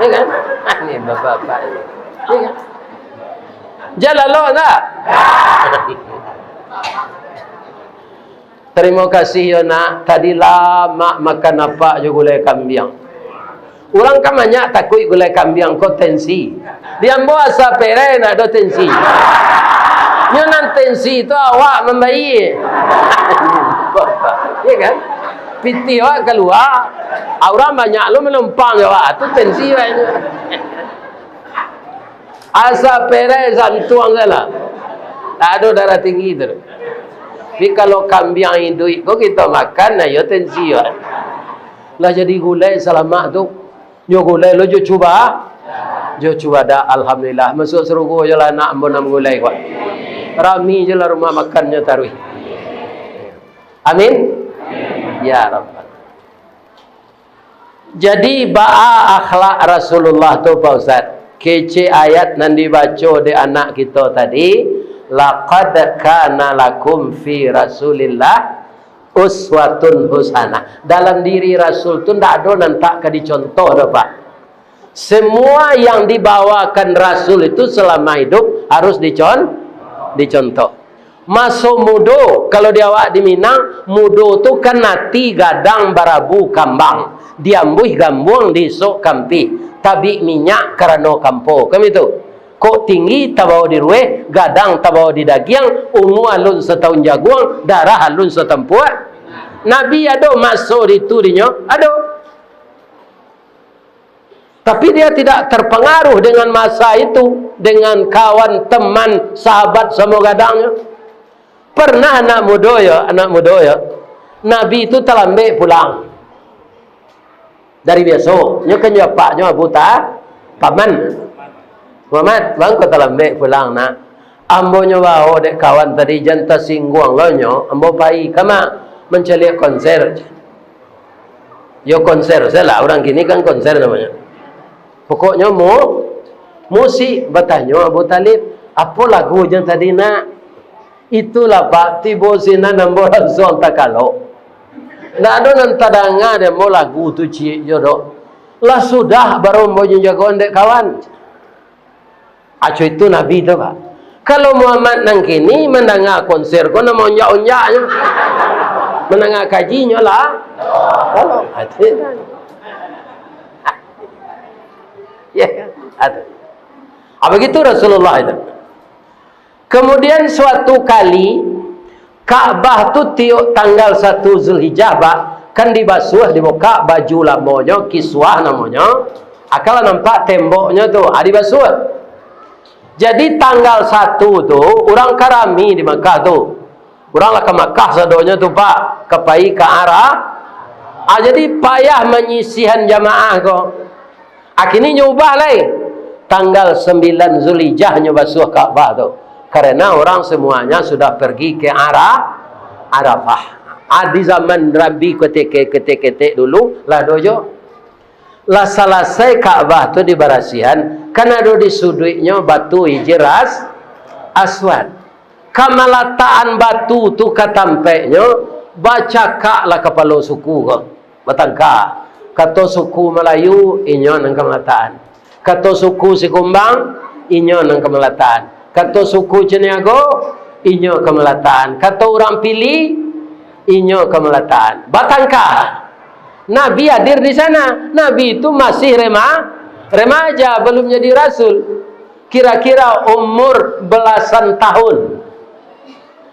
Ya kan? Ah, ni bapak-bapak ni. Ya kan? Jan lalok ndak? Tarimo kasih yo nak, tadi lamak makan apak jo gulai kambiang. Urang kan banyak takuik gulai kambiang ko tensi. Di ambo asa pereh ndak ado tensi. Nyo nan tensi tu awak mambayia. Ya kan? Pitih awak kalua, urang banyak lo manumpang jo awak, tu tensi awak nyo. Asa pereh santuang sajolah. Tak ado darah tinggi tu. Tapi kalau kambiang iduik ko kito makan, nah, iyo tensi awak. Lah jadi gulai salamak tu. Nyo gulai lo jo cuba-, jo cubadak, alhamdulillah. Masuak sarugo jo lah anak ambo nan gulai ko. Rami jo lah rumah makannyo taruih. Amin. Ya Rabbal. Jadi, baa akhlak Rasulullah tu, Pak Ustaz? Kecek ayat nan dibaco dek anak kito tadi, "Laqad kana lakum fi Rasulillah uswatun husanah." Dalam diri Rasul tu ndak ado nan tak ka dicontoh doh, Pak. Semua yang dibawakan Rasul itu selama hidup harus dicon-, dicontoh. Maso mudo, kalau di awak di Minang, mudo tu kan ati gadang barabu kambang, diambuih gambuang diisok kampih, tabik minyak karano kampo, kan itu. Kok tinggi tabao di rueh, gadang tabao di dagiang, umua alun satahun jaguang, darah alun satampuak. Nabi ado maso di tu dinyo? Ado. Tapi dia tidak terpengaruh dengan masa itu, dengan kawan, teman, sahabat samo gadangnyo. Pernah anak mudo yo, anak mudo yo, Nabi tu talambek pulang dari biaso. Nyo kan jo apaknyo Abu Ta-, Paman. "Muhammad, baa kok talambek pulang, nak?" "Ambo nyo bao dek kawan tadi, jan tasingguang lo nyo, ambo pai ka ma, mancaliak konser." Yo, konser sajolah, urang kini kan konser namonyo. Pokoknyo mu-, musik. Batanyo Abu Thalib, "Apo lagu jan tadi, nak?" "Itulah, Pak, tibo sinan ambo lansuang takalok. Ndak ado nan tadanga dek ambo lagu tu ciek jo doh. Lah sudah baru ambo nyo jagoan dek kawan." Aco itu Nabi tu, Pak. Kalau Muhammad nan kini mandanga konser ko, nan maonjak-onjaknyo. Mandanga kajinyo lah. Kalau, ati kan. Ya, ati. Ah, begitu Rasulullah itu. Kemudian suatu kali, Ka'bah tu tiok tanggal satu Zulhijjah, ba-, kan dibasuah, dibukak baju lamonyo, kiswah namonyo. Akan lah nampak temboknyo tu, ah, dibasuah. Jadi tanggal satu tu, urang ka rami di Makkah tu. Urang lah ka Makkah sadonyo tu, Pak, ka pai ka Ara-, ah, jadi payah manyisihan jamaah ko. Akhirnyo nyo ubah lai. Tanggal sambilan Zulhijjah nyo basuah Ka'bah tu. Karena orang semuanya sudah pergi ke Ara-, Arafah. Ah, di zaman Nabi ketek-ketek dulu, lah dojo. Lah salasai Ka'bah tu dibarasihan, kan ado di suduiknyo batu Hijir As-, Aswad. Ka malatakan batu tu ka tampeknyo, bacakaklah kapalo suku ko. Batangka. Kato suku Malayu, inyo nan ka malatakan. Kato suku Sikumbang, inyo nan ka malatakan. Kato suku Caniago, inyo ka malatakan. Kato urang Pili, inyo ka malatakan. Batangka. Nabi hadir di sana. Nabi tu masih rema-, remaja, belum jadi rasul. Kira-kira umur belasan tahun.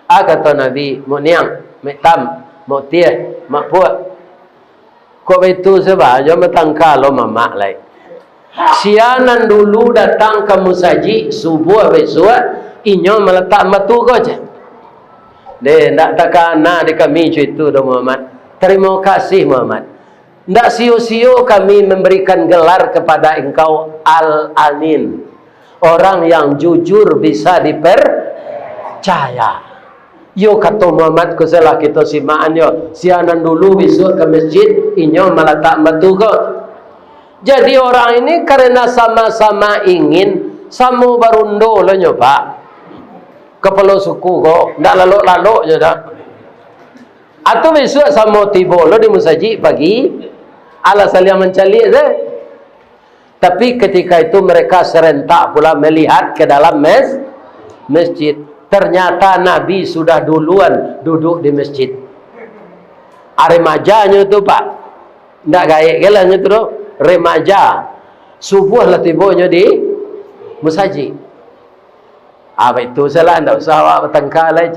Ah, kato Nabi, "Mok Niang, Mek Tam, Mok Tieh, Mak Puak, kok baitu sajo batangka lo mamak lai. Sia nan dulu datang ka musajik subuah bisuak, inyo malatak batu ko," ceh. "Deh, ndak takana di kami co itu doh, Muhammad. Tarimo kasih, Muhammad. Ndak sio-sio kami mambarikan galar kapada engkau Al-Amin, orang yang jujur bisa dipercaya." Yo, kato Muhammad ko salah kito simakan yo, sia nan dulu bisuak ka masjid, inyo malatak batu ko. Jadi orang ini karena sama-sama ingin, samo barundo lo nyo, Pak. Kapalo suku ko, ndak lalok-lalok nyo dak. Atau bisuak samo tibo lo di musajik pagi, alah saliang mancaliak se. Tapi ketika itu mereka serentak pula melihat ke dalam mes-, masjid. Ternyata Nabi sudah duluan duduk di masjid. Ah, remajanyo tu, Pak. Ndak gaek galo nyo tu doh. Remaja. Subuah lah tibonyo di musajik. Ah, baitu salah, ndak usah awak batangka lai.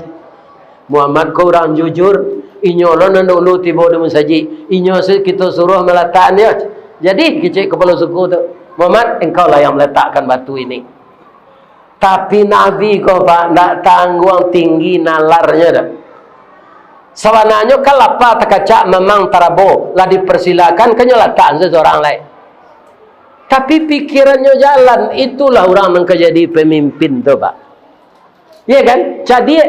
Muhammad ko urang jujur, inyo lo nan dulu tibo di musajik. Inyo se kito suruah malatakan nyo. Jadi, kecek kapalo suku tu, "Muhammad, engkau lah yang meletakkan batu ini." Tapi Nabi ko, Pak, ndak tangguang tinggi nalarnyo doh. Sabananyo kan lapa takacak mamang tarabo, lah dipersilakan, kan nyo latak se surang lai. Tapi pikirannyo jalan, itulah urang nan ka jadi pamimpin tu, Pak. Iya kan? Cadiak.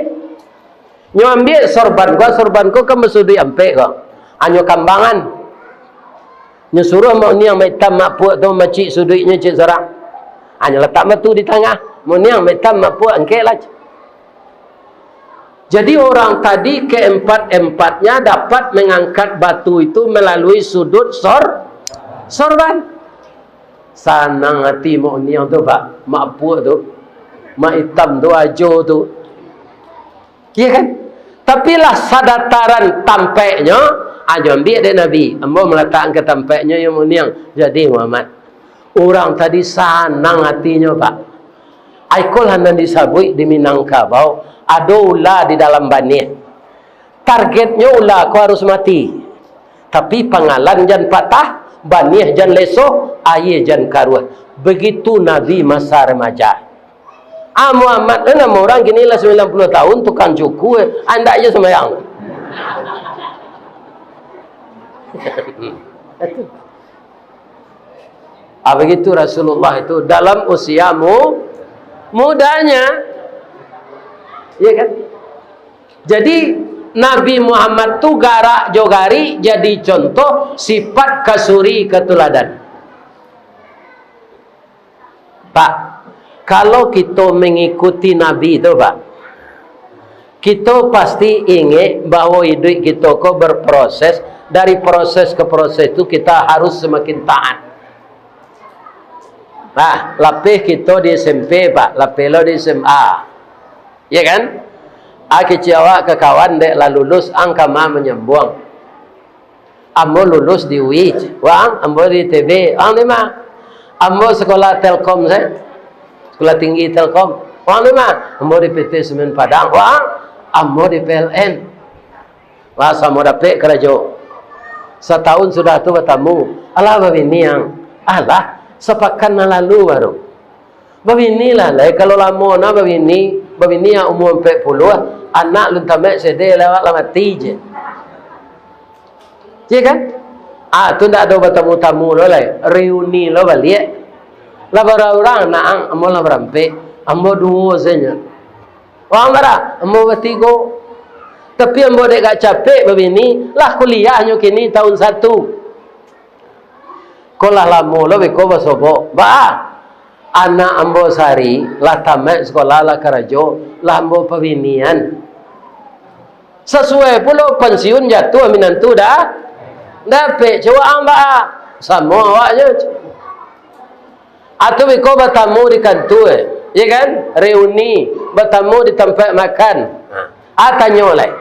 Nyo ambiak sorban ko, sorban ko kan basuduik ampek ko. Anyo kambangan. Nyo suruah Mak Niang, Mak Itam, Mak Puak tu mamacik suduiknyo ciek surang. Hanyo latak batu di tangah, muniang, maitam, mapuak, angkeklah. Jadi, orang tadi keempat-empatnya dapat mengangkat batu itu melalui sudut sor-, sorban. Sanang ati mak muniang tu, Pak. Mak puak tu, mak itam tu, ajo tu. Iya kan? Tapi lah sadataran tampeknyo, ajo ambiak dek Nabi. Ambo malatakkan ka tampeknyo, yo mak muniang. Jadi, Muhammad, urang tadi sanang atinyo, Pak. Ikolah nan disabuik di Minangkabau, ado ula di dalam baniah. Targetnyo ula ko harus mati. Tapi pangalan jan patah, baniah jan leso, aia jan karuah. Begitu Nabi masa remaja. Ah, Muhammad, eh, namo urang kini lah sambilan puluah tahun, tukang cuku, eh, andak je sambayang. Ah, begitu Rasulullah itu dalam usia mu-, mudanya. Iya kan? Jadi, Nabi Muhammad tu garak jo garik jadi contoh sifat kasuri katuladan. Pak, kalau kito mangikuti Nabi tu, Pak, kito pasti ingek bahwa iduik kito ko berproses, dari proses ke proses tu kita harus semakin taat. Nah, lapeh kito di S M P, Pak, lapeh lo di S M A. Ya kan? Ah, kecek awak ka kawan dek lah lulus, ang ka ma manyambuang. Ambo lulus di U I, wang, ambo di I T B, wang di ma? Ambo sekolah Telkom, se-, sekolah tinggi Telkom, wang di ma? Ambo di P T Semen Padang, wang, ambo di P L N. Lah samo dapek karajo. Satahun sudah tu batamu, alah babini ang, alah, sapakan nan lalu baru. Babinilah lai, kalau lamo na babini, babini yang umua ampek puluah, anak lun tamek sede lewat lah mati je. Iya kan? Ah, tu ndak ado batamu-tamu lo lai, reuni lo baliak. Lah bara urang, nak ang, ambo lah barampek, ambo duo sajo. Wang bara? Ambo batigo. Tapi ambo dek gak capek babini, lah kuliahnyo kini tahun satu. Ko lah lamo lo beko basobok. Ba, anak ambo sari lah tamat sekolah, lah karajo, lah ambo pabinian. Sasuai pulo pensiun jatuah minantu dah. Dapek cowok ang ba, samo awaknyo. Atau beko batamu di kantua, ya kan? Reuni, batamu di tampek makan. Ah, tanyo lai.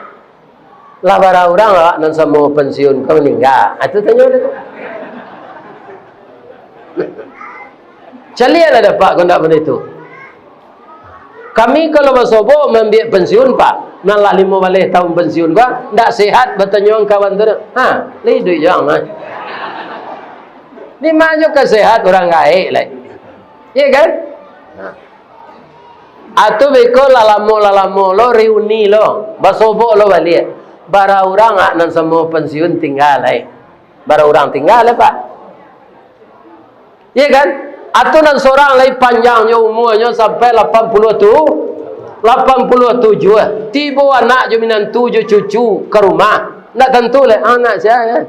Lah bara urang awak nan samo pensiun ko maningga? Ah, tu tanyo tu. Caliaklah dapek ko ndak bana itu. Kami kalau basobok maambiak pensiun, Pak, nan lah limo baleh tahun pensiun ko, ndak sehat, batanyo ang kawan tu, ha, lai iduik jo ang, ha. Di ma jo ka sehat urang gaek lai. Iya kan? Nah. Atau beko lah lamo, lah lamo lo reuni lo, basobok lo baliak. Bara urang ak nan samo pensiun tingga lai. Bara urang tingga lai, Pak. Iya kan? Atau nan sorang lai panjangnyo umuanyo sampai lapan puluh tu, lapan puluh tujuh. Tibo anak jo minantu jo cucu ka rumah. Ndak tantu lai, anak sia, ya.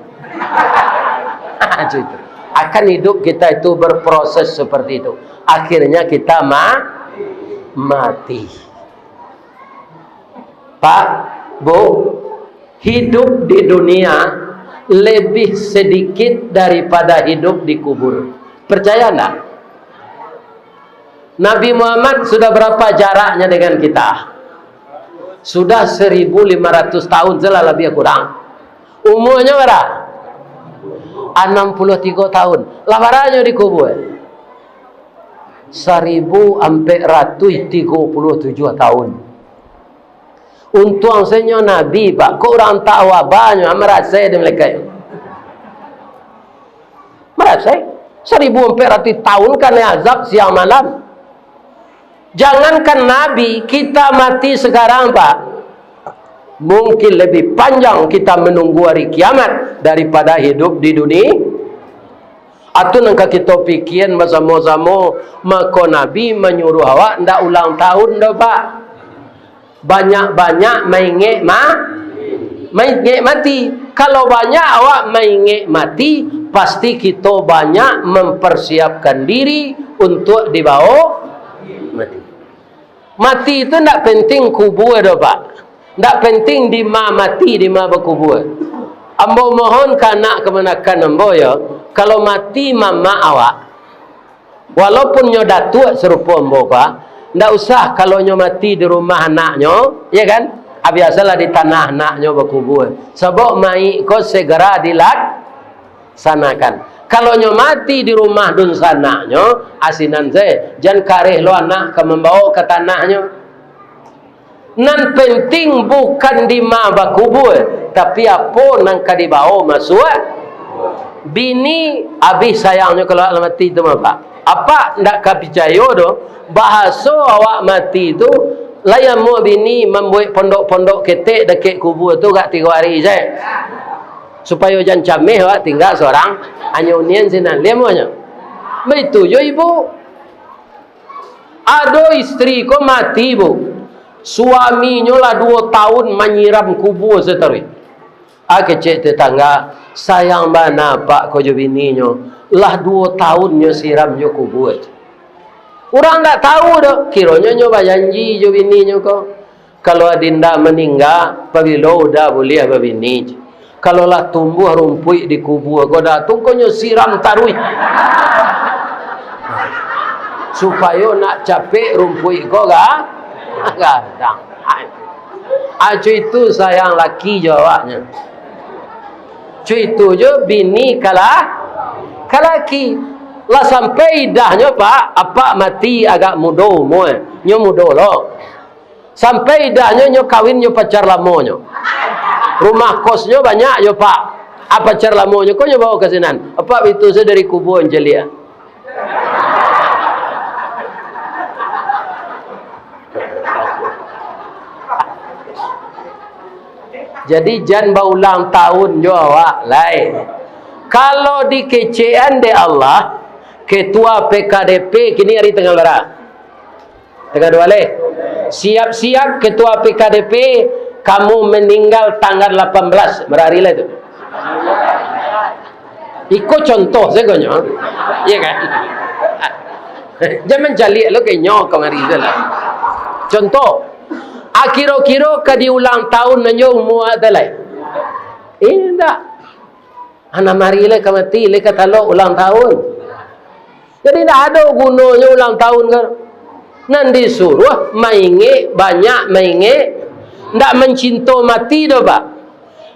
Cucu. Akan hidup kita itu berproses seperti itu. Akhirnya kita ma-, mati. Pak, Bu, hidup di dunia lebih sedikit daripada hidup di kubur. Percaya ndak? Nabi Muhammad sudah berapa jaraknya dengan kita? Sudah seribu lima ratus tahun, salah lebih kurang. Umurnya berapa? Enam puluh tiga tahun. Lah baranyo dikubur? Saribu ampek ratuih tigo puluah tujuah tahun. Untuang sajo Nabi, Pak. Kok urang tak wabanyo, marasai dek malaikat. Marasai. Saribu ampek ratuih tahun kanai azab siang malam. Jangankan Nabi, kita mati sekarang, Pak. Mungkin lebih panjang kita menunggu hari kiamat daripada hidup di dunia. Atau nan ka kito pikian basamo-samo, mako Nabi manyuruh awak ndak ulang tahun doh, Pak. Banyak-banyak maingek ma-, maingek mati. Kalau banyak awak maingek mati, pasti kito banyak mempersiapkan diri untuak dibawo mati. Mati tu ndak penting kubua doh, Pak. Ndak penting dima mati, dima bakubua. Ambo mohon ka anak kamanakan ambo, yo, kalau mati mamak awak, walaupun nyo datuak sarupo ambo ko, ndak usah kalau nyo mati di rumah anaknyo, ya kan? Ah, biasolah di tanah anaknyo bakubua. Sabab mayik ko segera dilaksanakan. Kalau nyo mati di rumah dunsanaknyo, asinan se, jan kareh lo anak ka mambawo ka tanahnyo. Nan penting bukan dima bakubua, tapi apo nan ka dibawo masuak. Bini abih sayangnyo kalau awak lah mati tu mah, Pak. Apak ndak ka picayo doh, bahaso awak mati tu, lai amuah bini mambuek pondok-pondok ketek dakek kubua tu agak tigo ari se. Supayo jan cameh awak tingga sorang, anyo unian sinan, lai amuahnyo. Baitu jo ibu. Ado istri ko mati, Bu. Suaminyo lah duo taun manyiram kubua sataruih. Ah, kecek tetangga, sayang bana apak ko jo bininyo. Lah duo taun nyo siram jo kubua. Urang ndak tahu doh, kironyo nyo bajanji jo bininyo ko. Kalau adinda maningga, pabilo uda buliah babini? Kalau lah tumbuah rumpuik di kubua ko, dah tu ko nyo siram taruih. Supayo nak capek rumpuik ko ga-, gadang. Acu itu sayang laki jo awaknyo. Cu itu jo bini kalah, kalaki. Lah sampai idahnyo, Pak, apak mati agak mudo umua. Nyo mudo lo. Sampai idahnyo, nyo kawin jo pacar lamonyo. Rumah kosnyo banyak jo, Pak. Ah, pacar lamonyo ko nyo bawo ka sinan. Apak bitu se dari kubua caliak. Jadi jan baulang taun jo awak lai. Kalau dikecekan dek Allah, ketua P K D P kini ari tanggal bara? Tanggal duo baleh. Siap-siap ketua P K D P, kamu meninggal tanggal lapan belas. Bara ari lah tu? Iko contoh sagonyo. Iya kan? Jan mancaliak lo ka inyo kamari tu lah. Contoh, ah, kiro-kiro ka di ulang taun nyo umua tu lai? Indak. Anak mari lai ka mati, lai ka talok ulang taun. Jadi, ndak ado gunonyo ulang taun kan. Nan disuruah maingek, banyak maingek, ndak mancinto mati doh, Pak.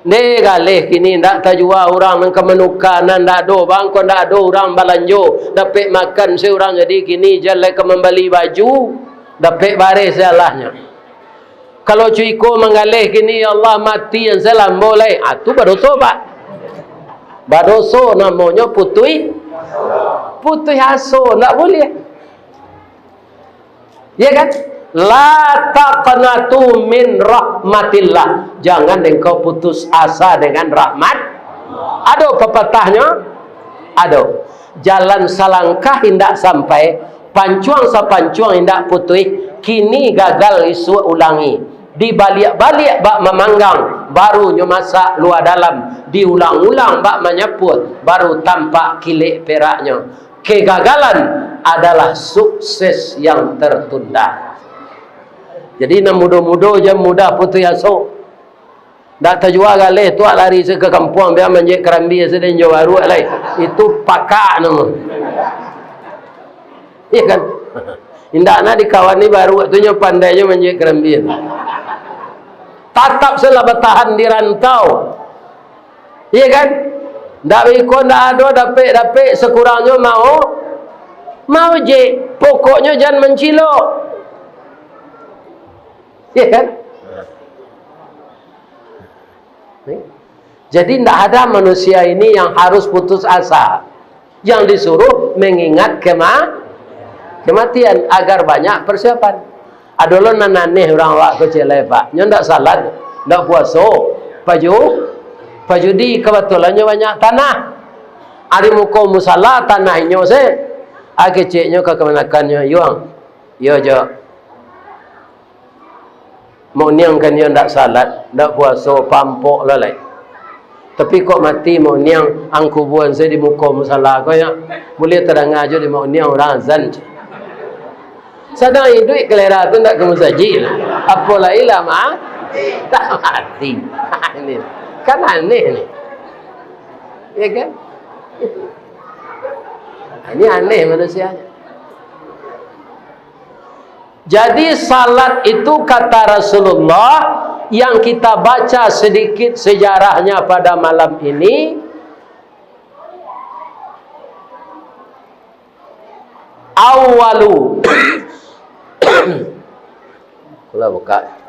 Ndeh, galeh kini ndak tajua urang nan ka manuka, nan ndak ado, bangko ndak ado urang balanjo, dapek makan se urang, jadi kini jan lai ka mambali baju, dapek bareh se alahnyo. Kalau cuiko manggaleh kini, ya Allah, mati an salambo lai. Ah, tu badoso, Pak. Badoso namonyo putuih, putuih aso, ndak buliah. Ya kan? La taqnatu min rahmatillah. Jangan engkau putus asa dengan rahmat. Ado papatahnyo? Ado. Jalan salangkah indak sampai, pancuang sapancuang indak putuih, kini gagal isuak ulangi. Dibaliak-baliak bak mamanggang, baru nyo masak lua dalam, diulang-ulang bak manyapuah, baru tampak kilek peraknyo. Kegagalan adalah sukses yang tertunda. Jadi, nan mudo-mudo jan mudah putuih aso. Ndak tajua galeh tu, lari se ka kampuang, bia manjek karambia se den jo baruak lai. Itu pakak namo. Iya kan? Indak nak dikawani baruak tu, nyo pandai nyo manjek karambia. Tatap se lah batahan di rantau. Iya kan? Ndak biko, ndak ado dapek-dapek, sakurangnyo mau, mau jek. Pokoknyo jan mancilok. Iya kan? Jadi, ndak ada manusia ini yang harus putus asa. Yang disuruh mengingat kema-, kematian, agar banyak persiapan. Ado lo nan aneh urang awak ko, ciek lai, Pak. Nyo ndak salat, ndak puaso, paju-, pajudi, kabatulannyo banyak tanah. Ari muko musala tanah inyo se, ah, keceknyo ka kamanakannyo, yuang. Iyo, Jo. Moniang kan iyo ndak salat, ndak puaso, pampok lah lai. Tapi kok mati Mak Uniang, angkubuan sajo di muko musala ko, ya. Buliah tadanga jo di Mak Uniang urang azan. Sadang iduik kalera tu ndak ka musajik lah. Apo lai lah ma-, tak mati. Ini kan aneh ni. Ya kan? Ini aneh manusia. Jadi salat itu, kata Rasulullah, yang kita baca sedikit sejarahnya pada malam ini, awalu. Lah buka.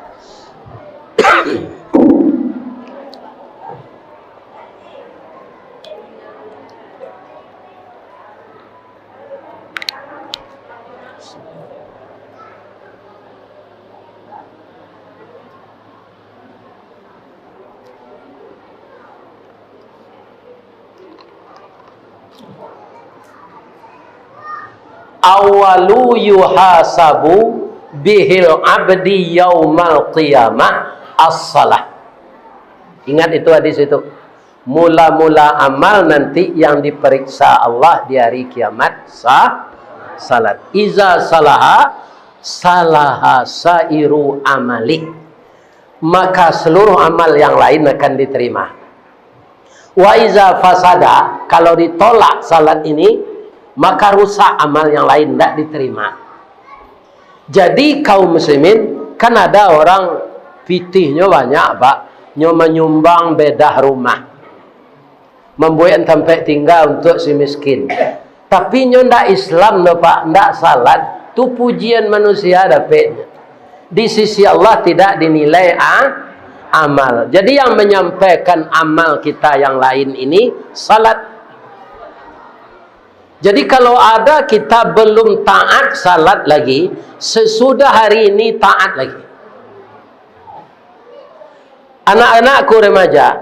Awalu yuhasabu bihil abdi yaumal qiyamah as-salah. Ingat itu hadis itu. Mula-mula amal nanti yang diperiksa Allah di hari kiamat, sa-, salat. Iza salaha, salaha sairu amalih. Maka seluruh amal yang lain akan diterima. Wa iza fasada, kalau ditolak salat ini, maka rusak amal yang lain, ndak diterima. Jadi, kaum muslimin, kan ada orang pitihnyo banyak, Pak, nyo manyumbang bedah rumah, mambuek tampek tingga untuak si miskin. Tapi nyo ndak Islam doh, Pak, ndak salat, tu pujian manusia dapeknyo. Di sisi Allah tidak dinilai a-, amal. Jadi, yang menyampaikan amal kita yang lain ini salat. Jadi, kalau ada kita belum taat salat lagi, sesudah hari ini taat lagi. Anak-anakku remaja,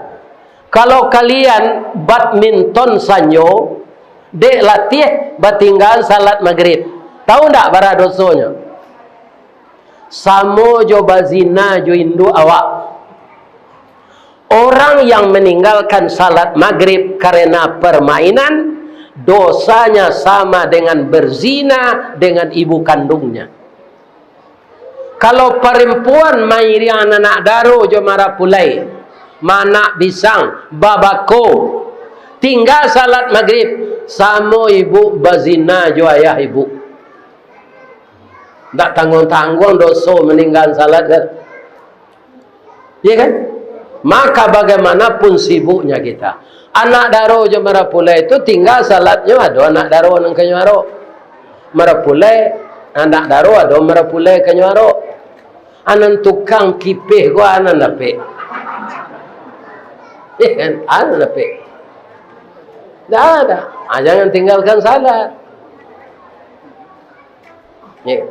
kalau kalian badminton sanjo, dek latiah batinggaan salat magrib, tahu ndak bara dosonyo? Samo jo bazina jo induak awak. Orang yang meninggalkan salat magrib karena permainan, dosanya sama dengan berzina dengan ibu kandungnya. Kalau parampuan mairiang anak daro jo marapulai, maanak bisang, babako, tingga salat magrib, samo ibu bazina jo ayah ibu. Ndak tangguang-tangguang doso maninggaan salat, kan? Iya, kan? Maka bagaimanapun sibuknya kita, anak daro jo marapulai tu tingga salatnyo ado anak daro nan ka nyo arok. Marapulai, anak daro ado marapulai ka nyo arok. Anan tukang kipeh ko anan dapek. Iya, kan? Anan dapek. Ndak ada. Ah, jangan tinggalkan salat. Ya.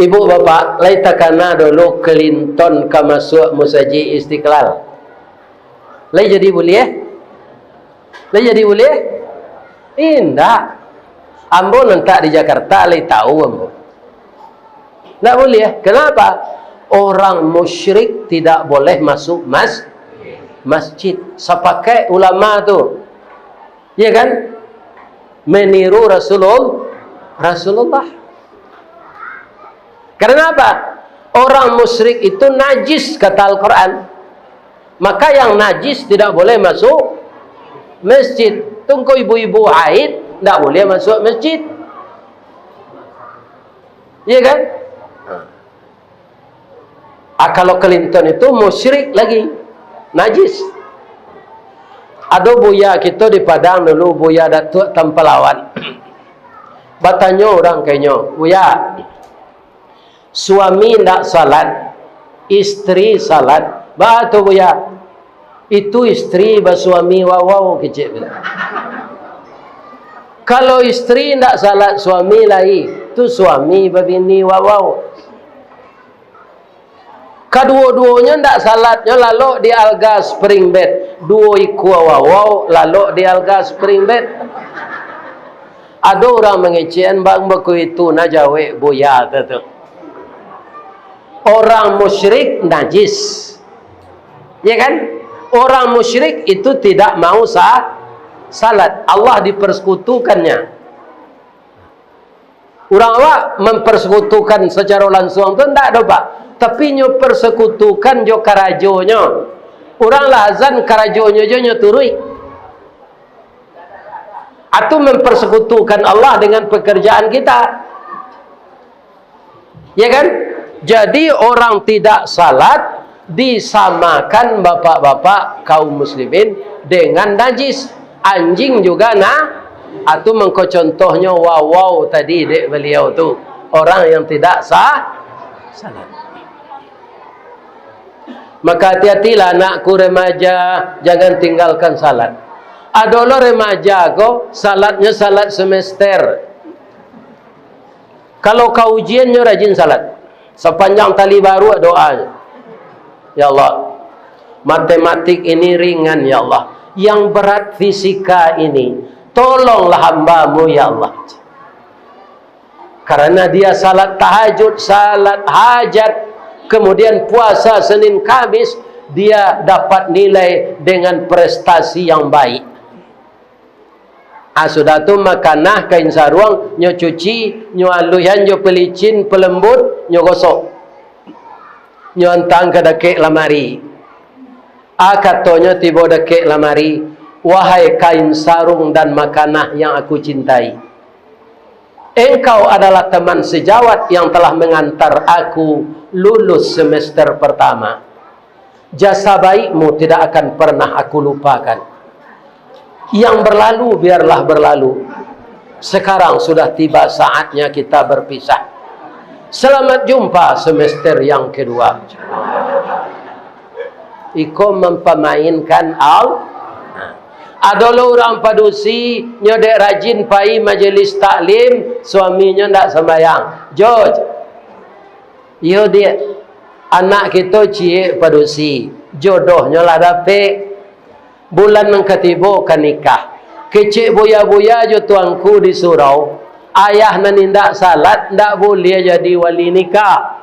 Ibu bapak, lai takana dulu Clinton ka masuak Masajik Istiqlal? Lai jadi buliah? Lai jadi buliah? Indak. Ambo nan tak di Jakarta, lai tahu ambo. Ndak buliah. Kenapa? Orang musyrik tidak boleh masuk mas-, masjid. Sapakaik ulama tu. Ya, kan? Meniru Rasulul-, Rasulullah. Karena apa? Orang musyrik itu najis, kata Al-Quran. Maka yang najis tidak boleh masuk masjid. Tungku ibu-ibu haid tidak boleh masuk masjid. Iya, kan? Ah, kalau Clinton itu musyrik lagi, najis. Ado buya kito di Padang dulu, Buya Datuak Tampalawan. Batanyo urang ka inyo, "Buya, suami ndak salat, istri salat, baa tu, Buya?" "Itu istri basuami wawau," kecek. "Kalau istri ndak salat suami lai, tu suami babini wawau." Kaduo-duonyo ndak salatnyo lalok di alga spring bed. Duo ikua wawau lalok di alga spring bed. Ado urang mangecekan, "Bang, bako itu nah jawek buya tu, tu." Orang musyrik najis. Ya, kan? Orang musyrik itu tidak mau sa-, salat. Allah dipersekutukannya. Urang awak mempersekutukan secara langsung tu ndak doh, Pak. Tapi nyo persekutukan jo karajonyo. Urang lah azan, karajonyo jo nyo turuik. Atu mempersekutukan Allah dengan pekerjaan kita. Ya kan? Jadi orang tidak salat disamakan bapak-bapak kaum muslimin dengan najis. Anjing juga na-, atu mangko contohnyo wawau tadi dek beliau tu. Orang yang tidak sa-, salat. Maka hati-hatilah anakku remaja, jangan tinggalkan salat. Ado lo remaja ko, salatnyo salat semester. Kalau ka ujian nyo rajin salat. Sapanjang tali baruak doa. Ya Allah, matematik ini ringan ya Allah. Yang berat fisika ini, tolonglah hamba-Mu ya Allah. Karena dia salat tahajud, salat hajat, kemudian puasa Senin Kamis, dia dapat nilai dengan prestasi yang baik. Ah, sudah tu makanah kain saruang, nyo cuci, nyo aluihan jo pelicin pelembut, nyo gosok. Nyo antang ka dakek lamari. Ah, katonyo tibo dakek lamari, "Wahai kain sarung dan makanah yang aku cintai, engkau adalah teman sejawat yang telah mengantar aku lulus semester pertama. Jasa baikmu tidak akan pernah aku lupakan. Yang berlalu biarlah berlalu. Sekarang sudah tiba saatnya kita berpisah. Selamat jumpa semester yang kedua." Iko mampamainkan Al-, ado lo urang padusi, nyo dek rajin pai majelis taklim, suaminyo ndak sambayang. Joj. Iyo, Diak. Anak kito ciek padusi, jodohnyo lah dapek. Bulan nan katibo ka nikah. Kecek buya-buya jo tuanku di surau, ayah nan indak salat ndak buliah jadi wali nikah.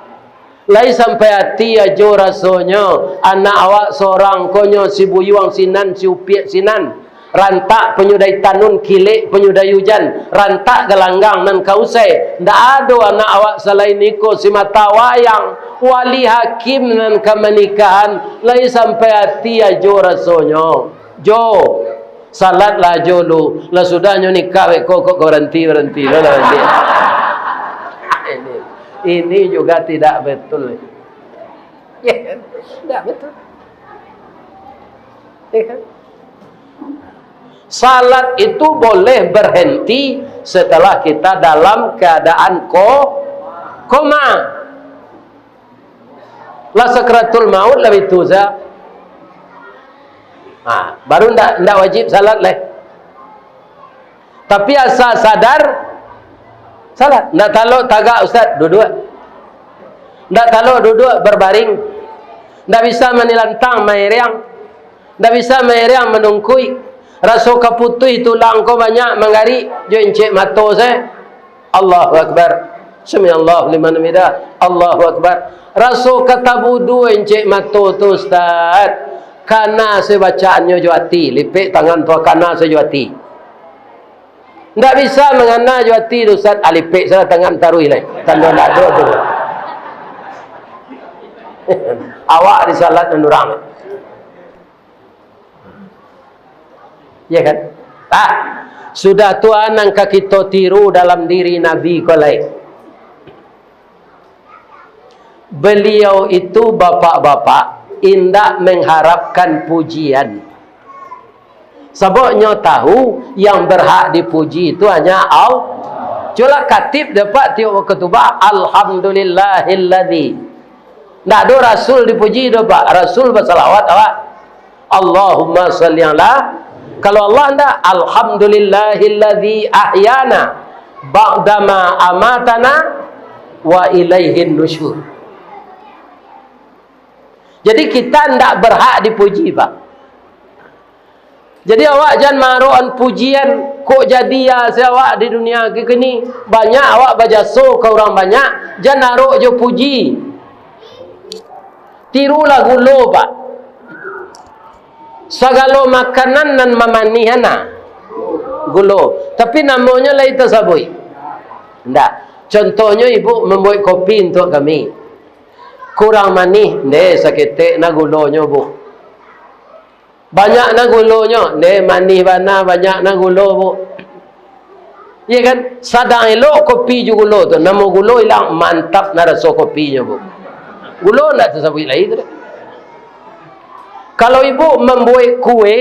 Lai sampai ati ajo rasonyo, anak awak sorang ko nyo si buyuang sinan, si upiak sinan. Rantak panyudai tanun, kilek panyudai ujan, rantak galanggang nan ka usai. Ndak ado anak awak salain iko si mata wayang, wali hakim nan ka manikahan, lai sampai ati ajo rasonyo. Jo, salatlah jo lu, lah sudah nyo nikah beko kok baranti, baranti, lah, lah, baranti. Ini, ini juga tidak betul. Ya kan? Tidak betul. Ya kan? Salat itu boleh berhenti setelah kita dalam keadaan ko-, koma. Lah sakratul maut lah itu sa. Ha, baru ndak, ndak wajib salat leh. Tapi asa sadar, salat. Ndak talok tagak, Ustaz, duduak. Ndak talok duduak, berbaring. Ndak bisa manilantang, mairiang. Ndak bisa mairiang, manungkuik. Raso ka putuih tulang ko banyak, manggarik, jo incek mato se. Allahu Akbar. Sami'allahu liman hamidah. Allahu Akbar. Raso ka tabudu incek mato tu, Ustaz. Kana se bacaannyo jo ati. Lipek tangan tu, kana se jo ati. Ndak bisa mangana jo ati tu, Ustaz. Ah, lipek salah tangan taruih lai. Tando ndak ado tu. Awak di salat nan urang. Ya kan? Ah, sudah tu a nan ka kito tiru dalam diri Nabi ko lai. Beliau itu, bapak-bapak, indak mengharapkan pujian. Sabab nyo tahu, yang berhak dipuji itu hanya Allah. Cubolah khatib dapat tiok khutubah, "Alhamdulillahilladzi." Ndak ado rasul dipuji doh, Pak. Rasul basalawat awak. Allahumma shalli ala. Kalau Allah ndak, "Alhamdulillahilladzi ahyana ba'dama amatana wa ilaihin nusyur." Jadi kita ndak berhak dipuji, Pak. Jadi awak jan maroan pujian, kok jadi ya se awak di dunia kini. Banyak awak bajaso ka urang banyak, jan arok jo puji. Tirulah gulo, Pak. Sagalo makanan nan mamanihkan, nah, gulo. Tapi namonyo lai tasabuik? Ndak. Contohnyo, ibu mambuek kopi untuak kami. Kurang manih, ndeh, saketek nah gulonyo, Bu. Banyak nah gulonyo, ndeh, manih bana, banyak nah gulo, Bu. Iya kan? Sadang elok kopi jo gulo tu, namo gulo ilang, mantap nah raso kopinyo, Bu. Gulo ndak tasabuik lai tu doh. Kalau ibu mambuek kue,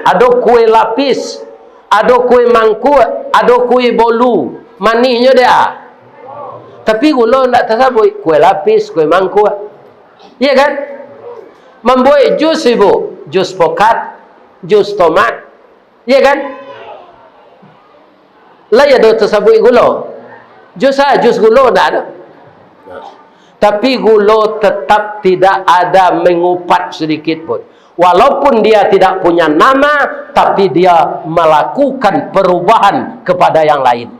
ado kue lapis, ado kue mangkuak, ado kue bolu, manihnyo dek a. Tapi gulo ndak tasabuik, kue lapis, kue mangkuak. Iya kan? Mambuek jus ibu, jus pokat, jus tomat. Iya kan? Lai ado tasabuik gulo? Jus ah, jus gulo ndak ado. Tapi gulo tetap tidak ada mengupat sedikit pun. Walaupun dia tidak punya nama, tapi dia melakukan perubahan kepada yang lain.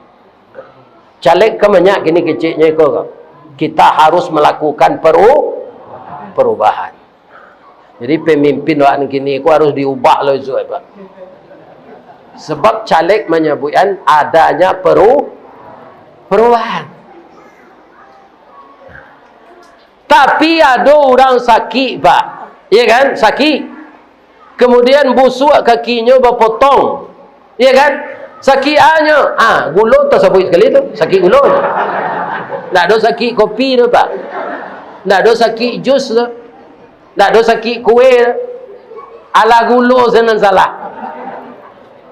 Caleg kan banyak kini keceknyo iko ko. Kita harus melakukan peru-, perubahan. Jadi pemimpin wak nan kini ko harus diubah lo isuak, Pak. Sebab caleg manyabuikan adanya peru-, perubahan. Tapi ado urang sakik, Pak. Iya kan? Sakik. Kemudian busuak kakinyo bapotong. Iya kan? Sakik anyo, ah, gulo tasabuik sakali tu, sakik gulo. Ndak ado sakik kopi tu, Pak. Ndak ado sakik jus tu. Ndak ado sakik kue tu. Alah gulo se nan salah.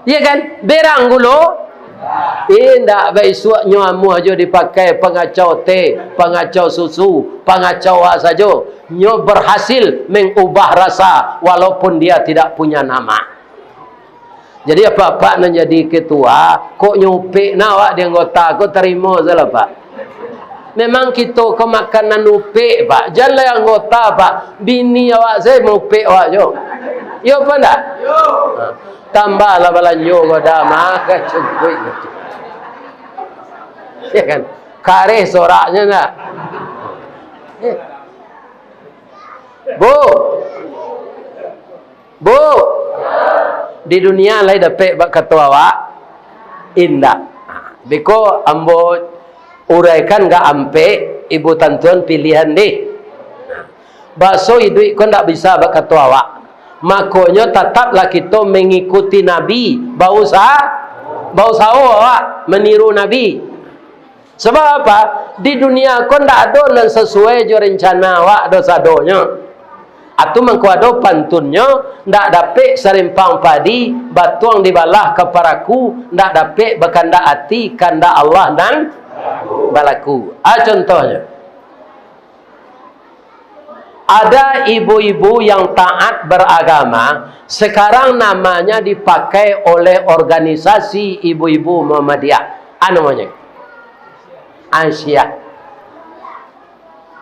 Iya kan? Berang gulo. Indak, baisuak nyo amuah jo dipakai pangacau teh, pangacau susu, pangacau wak sajo. Nyo berhasil mengubah rasa walaupun dia tidak punya nama. Jadi, apak-apak nan jadi ketua, kok nyo upek nah awak di anggota ko, tarimo sajolah, Pak. Memang kito ko makan nan upek, Pak. Jan lai anggota, Pak. Bini awak sajo maupek awak jo. Iyo apo ndak? Yo. Ha. Tambahlah balanjo ko dah, mah, cukuik. Ya kan? Kareh soraknyo ndak? Eh. Bu. Bu, di dunia lai dapek bak kato awak? Indak. Biko ambo uraikan ka ampek, ibu tantuan pilihan deh. Bakso iduik ko ndak bisa bak kato awak. Makonyo tataplah kito mangikuti Nabi, bausa-, bausaho awak maniru Nabi. Sabab apa? Di dunia ko ndak ado nan sasuai jo rencana awak doh sadonyo. Atu mangko ado pantunnyo, ndak dapek sarimpang padi, batuang dibalah ka paraku, ndak dapek bakandak ati, kandak Allah nan balaku. Ah, contohnyo. Ada ibu-ibu yang taat beragama, sekarang namanya dipakai oleh organisasi ibu-ibu Muhammadiyah. Apa namonyo? Aisyah.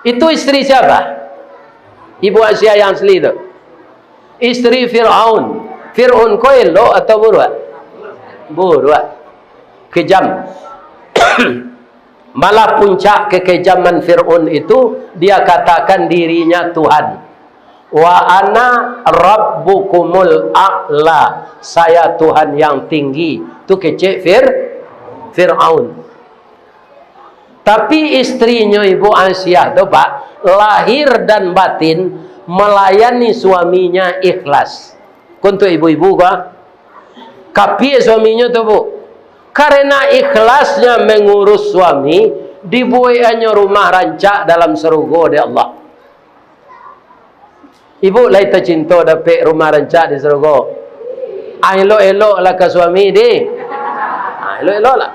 Itu istri siapa? Ibu Aisyah yang asli tu. Istri Firaun. Firaun ko elok atau buruak? Buruak. Kejam. Malah puncak kekejaman Firaun itu, dia katakan dirinya Tuhan. "Wa ana rabbukumul a'la, saya Tuhan yang tinggi." Tu kecek Fir-, Firaun. Tapi istrinyo Ibu Aisyah tu, Pak, lahir dan batin melayani suaminya ikhlas. Ko untuak ibu-ibu ko, ah. Kapia suaminyo tu, Bu? Karena ikhlasnya mengurus suami, dibuekannyo rumah rancak dalam sarugo dek Allah. Ibu lai tacinto dapek rumah rancak di sarugo. Ah, elok-eloklah ka suami, di. Ah, elok-eloklah.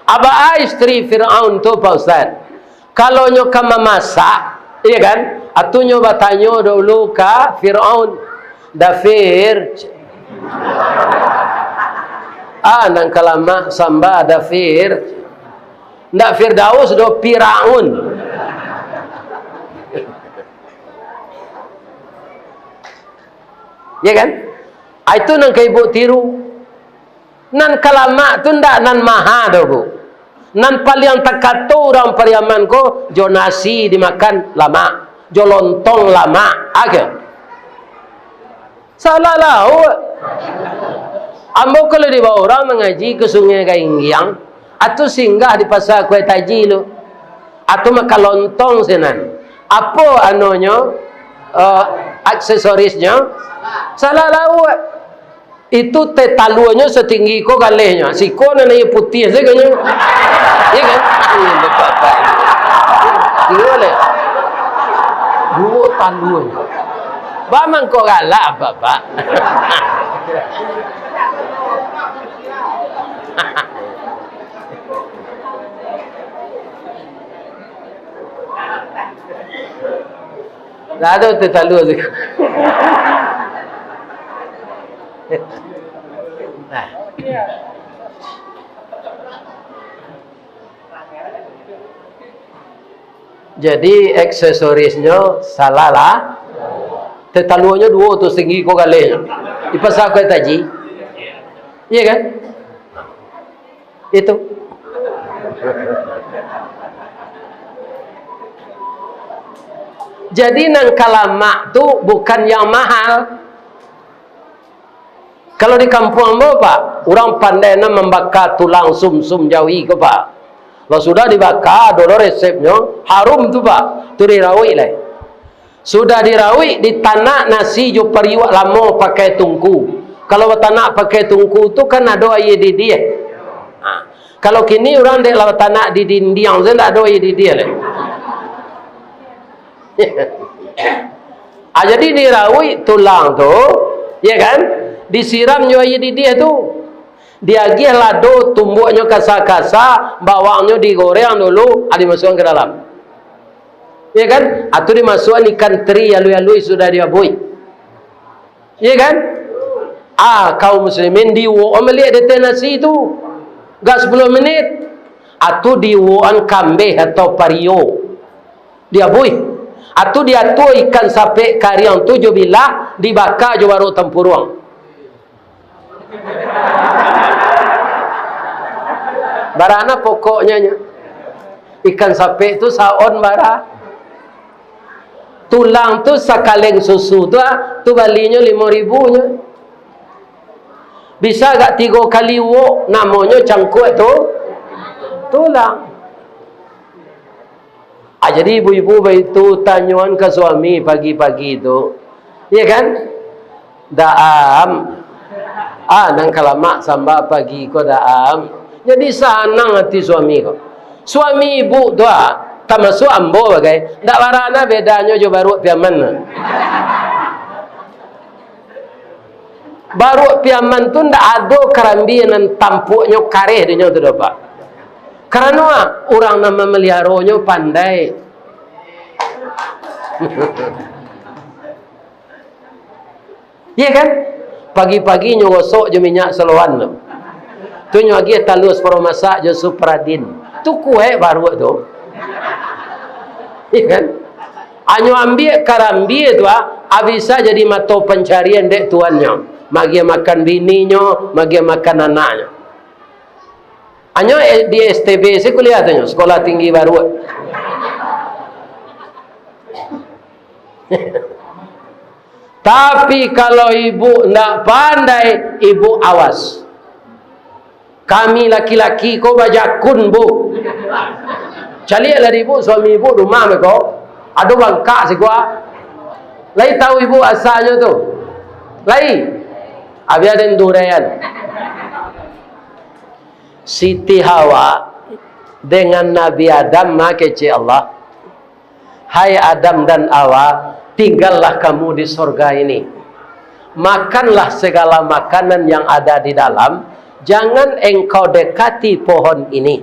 Aba istri Firaun tu, Pak Ustaz. Kalau nyo ka mamasak, iya kan? Atu nyo batanyo dulu ka Firaun. "Da Fir, ah, nan ka lamak samba, Da Fir." Ndak Firdaus doh, Firaun. Ya kan? Ah, itu nan ka ibu tiru. Nan ka lamak tu ndak nan maha doh, Bu. Nan paliang takato urang Pariaman ko, jo nasi dimakan lamak, jo lontong lamak, aja. Salah lauak. Ambo kalau dibawa urang mangaji ka Sungai Gainggiang, atau singgah di Pasa Kuai Taji tu, atau makan lontong sinan. Apo anonyo, eh, aksesorisnyo? Salah lauak. Itu teh taluanyo satinggi ko galehnyo. Siko nan aia putiah sajo nyo. Iya kan? Iya, bapak-bapak. Tinggi galehnyo. Duo taluanyo. Ba mangko galak, Bapak. Lah ado tu talua tu. Nah. Jadi, aksesorisnyo salah lah. Teh taluanyo duo tu, satinggi ko galehnyo. Di Pasa Kuai Taji. Iya kan? Itu. Jadi, nan ka lamak tu bukan yang mahal. Kalau di kampuang ambo, Pak, urang pandai nan mambaka tulang sumsum jawi ko, Pak. Lah sudah dibaka, ado lo resepnyo, harum tu, Pak. Tu dirawik lai. Sudah dirawik, ditanak nasi jo pariuak lamo pakai tungku. Kalau batanak pakai tungku tu kan ado aia didiah. Ha. Kalau kini urang dek lah batanak di dindiang, tu ndak ado aia didiah lai. Ah, jadi dirawik tulang tu, ya kan? Disiram jo aia didiah tu. Diagiah lado tumbuaknyo kasa-kasa, bawangnyo digoreng dulu, ah, dimasuakkan ka dalam. Ya kan? Atau dimasuakkan ikan teri alui-alui sudah diabuih. Iya kan? Ah, kaum muslimin diuwokan baliak di ateh nasi tu. Gak sapuluah menit. Atau diuwokan kambeh atau pario. Diabuih. Atau diatua ikan sapek kariang tu jo bilah, dibaka jo baruak tampuruang. Barana pokoknyo nyo. Ikan sapek tu saon bara. Tulang tu sakaleng susu tu, ah, tu balinyo limo ribu nyo. Bisa agak tigo kali uwok, namonyo cangkuak tu tulang. Ah, jadi ibu-ibu baitu tanyoan ka suami pagi-pagi tu. Iya kan? Daam. Ah, nan ka lamak samba pagi ko daam. Jadi sanang ati suami ko. Suami ibu tu, ah, tamasuak ambo bagai, ndak bara na bedanyo jo baruak piaman tu. Baruak piaman tu ndak ado karambia nan tampuaknyo kareh dinyo tu doh, Pak. Karano, ah, urang nan mamaliharonyo pandai. Iya kan? Pagi-pagi nyo gosok jo minyak saloan tu. Tu nyo agiah talua saparo masak jo Supradin. Tu kuaik baruak tu. Iya kan? Anyo ambiak karambia tu, ah, ah, bisa jadi mato pancarian dek tuannyo. Magiah makan bininyo, magiah makan anaknyo. Anyo, eh, di S T B se kuliah tu nyo, Sekolah Tinggi Baruak. Tapi kalau ibu ndak pandai, ibu awas. Kami laki-laki ko bajakun, Bu. Caliaklah di ibu, suami ibu rumah meko. Ado bangkak sikua. Lai tahu ibu asanyo tu? Lai. Abih aden duraian. Siti Hawa dengan Nabi Adam mah kecek Allah. Hai Adam dan Hawa, tinggallah kamu di sorga ini. Makanlah segala makanan yang ada di dalam, jangan engkau dekati pohon ini.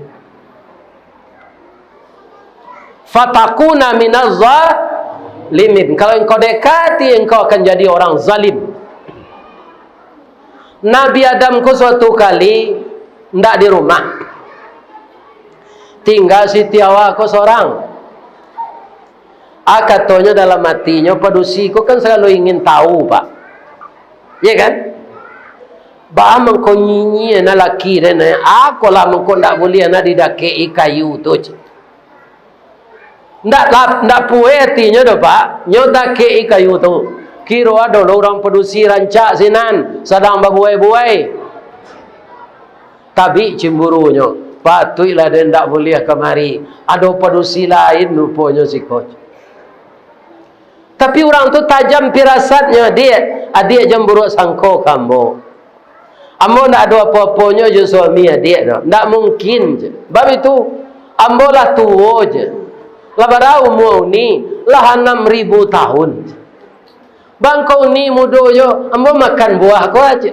Fatakuna minaz zalimin. Kalau engkau dekati, engkau akan jadi orang zalim. Nabi Adam ko suatu kali ndak di rumah. Tingga Siti Hawa ko sorang. Ah, katonyo dalam atinyo, padusi ko kan salalu ingin tahu, Pak. Iya kan? Baa mangko nyinyia na laki den, eh? Akolah mangko ndak buliah na didakek-i kayu tu, cik. Ndak lap-, ndak pueh atinyo doh, Pak. Nyo dakek-i kayu tu. Kiro ado lo urang padusi rancak sinan, sadang babuai-buai. Tabik cimburunyo, patuiklah den ndak buliah kamari, ado padusi lain ruponyo siko. Tapi urang tu tajam pirasatnyo, "Diak, adiak jan buruak sangko ka ambo. Ambo ndak ado apo-aponyo jo suami adiak tu, ndak mungkin," je. Bab itu, ambo lah tuo je. Lah bara umua uni, lah anam ribu tahun je. Bangko uni mudo jo, ambo makan buah ko aja.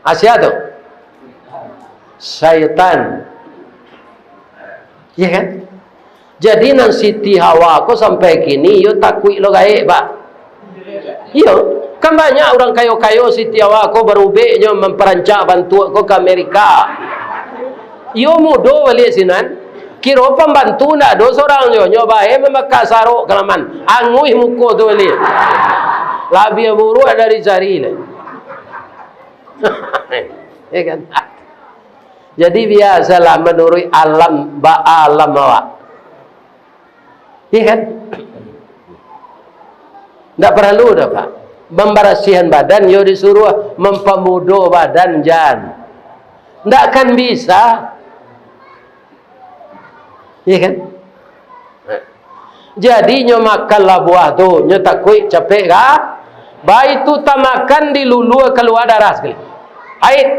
Asia tu. Syaitan. Iya kan? Jadi nan Siti Hawa ko sampai kini, yo takuik lo gaek, Pak. Iyo, kan banyak urang kayo-kayo Siti Hawa ko barubek nyo mamparancak bantuak ko ka Amerika. Iyo mudo baliak sinan. Kiro pambantu ndak ado sorang nyo, nyo bae mambaka sarok ka laman. Anguih muko tu baliak. Labiah buruak dari sari lai. Ya kan? Jadi biasalah manuruik alam, ba alam awak. Iya kan? Ndak paralu doh, Pak. Mambarasihan badan, yo disuruah mampamudo badan, jan. Ndak akan bisa. Iya kan? Jadi, nyo makanlah buah tu, nyo takuik capek ka? Baitu tamakan dilulua kalua darah sakali. Haid.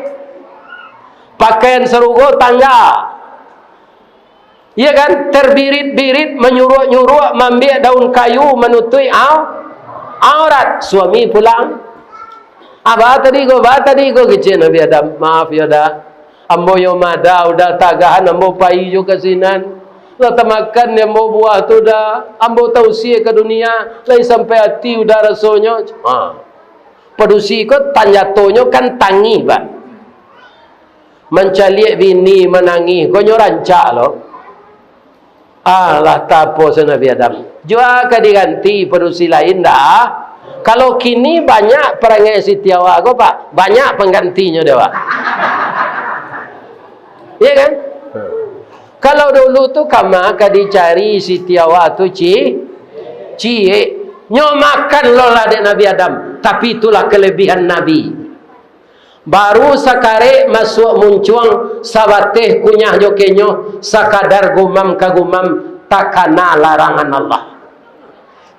Pakaian sarugo tangga. Iya kan? Terbirit-birit, manyuruak-nyuruak, maambiak daun kayu, manutuik au-, aurat. Suami pulang. "Ah, ba tadi ko, ba tadi ko," kecek Nabi Adam. "Maaf yo, Da. Ambo yo mada, udah tagahan ambo pai jo ka sinan. Lah tamakan dek ambo buah tu, Da. Ambo tausia ka dunia, lai sampai ati udah rasonyo." Ha. Padusi ko tanjatonyo kan tangih, Pak. Mancaliak bini manangih, ko nyo rancak lo. Alah, tapo se Nabi Adam. Jua ka diganti padusi lain dah. Kalau kini banyak parangai Siti Hawa ko, Pak, banyak panggantinyo dek awak. Iya kan? Kalau dulu tu kama ka dicari Siti Hawa tu ci-, ciek. Nyo makan lo lah dek Nabi Adam. Tapi itulah kelebihan Nabi. Baru sakarek masuak muncuang, sabateh kunyah jo kenyo, sakadar gumam ka gumam, takana larangan Allah.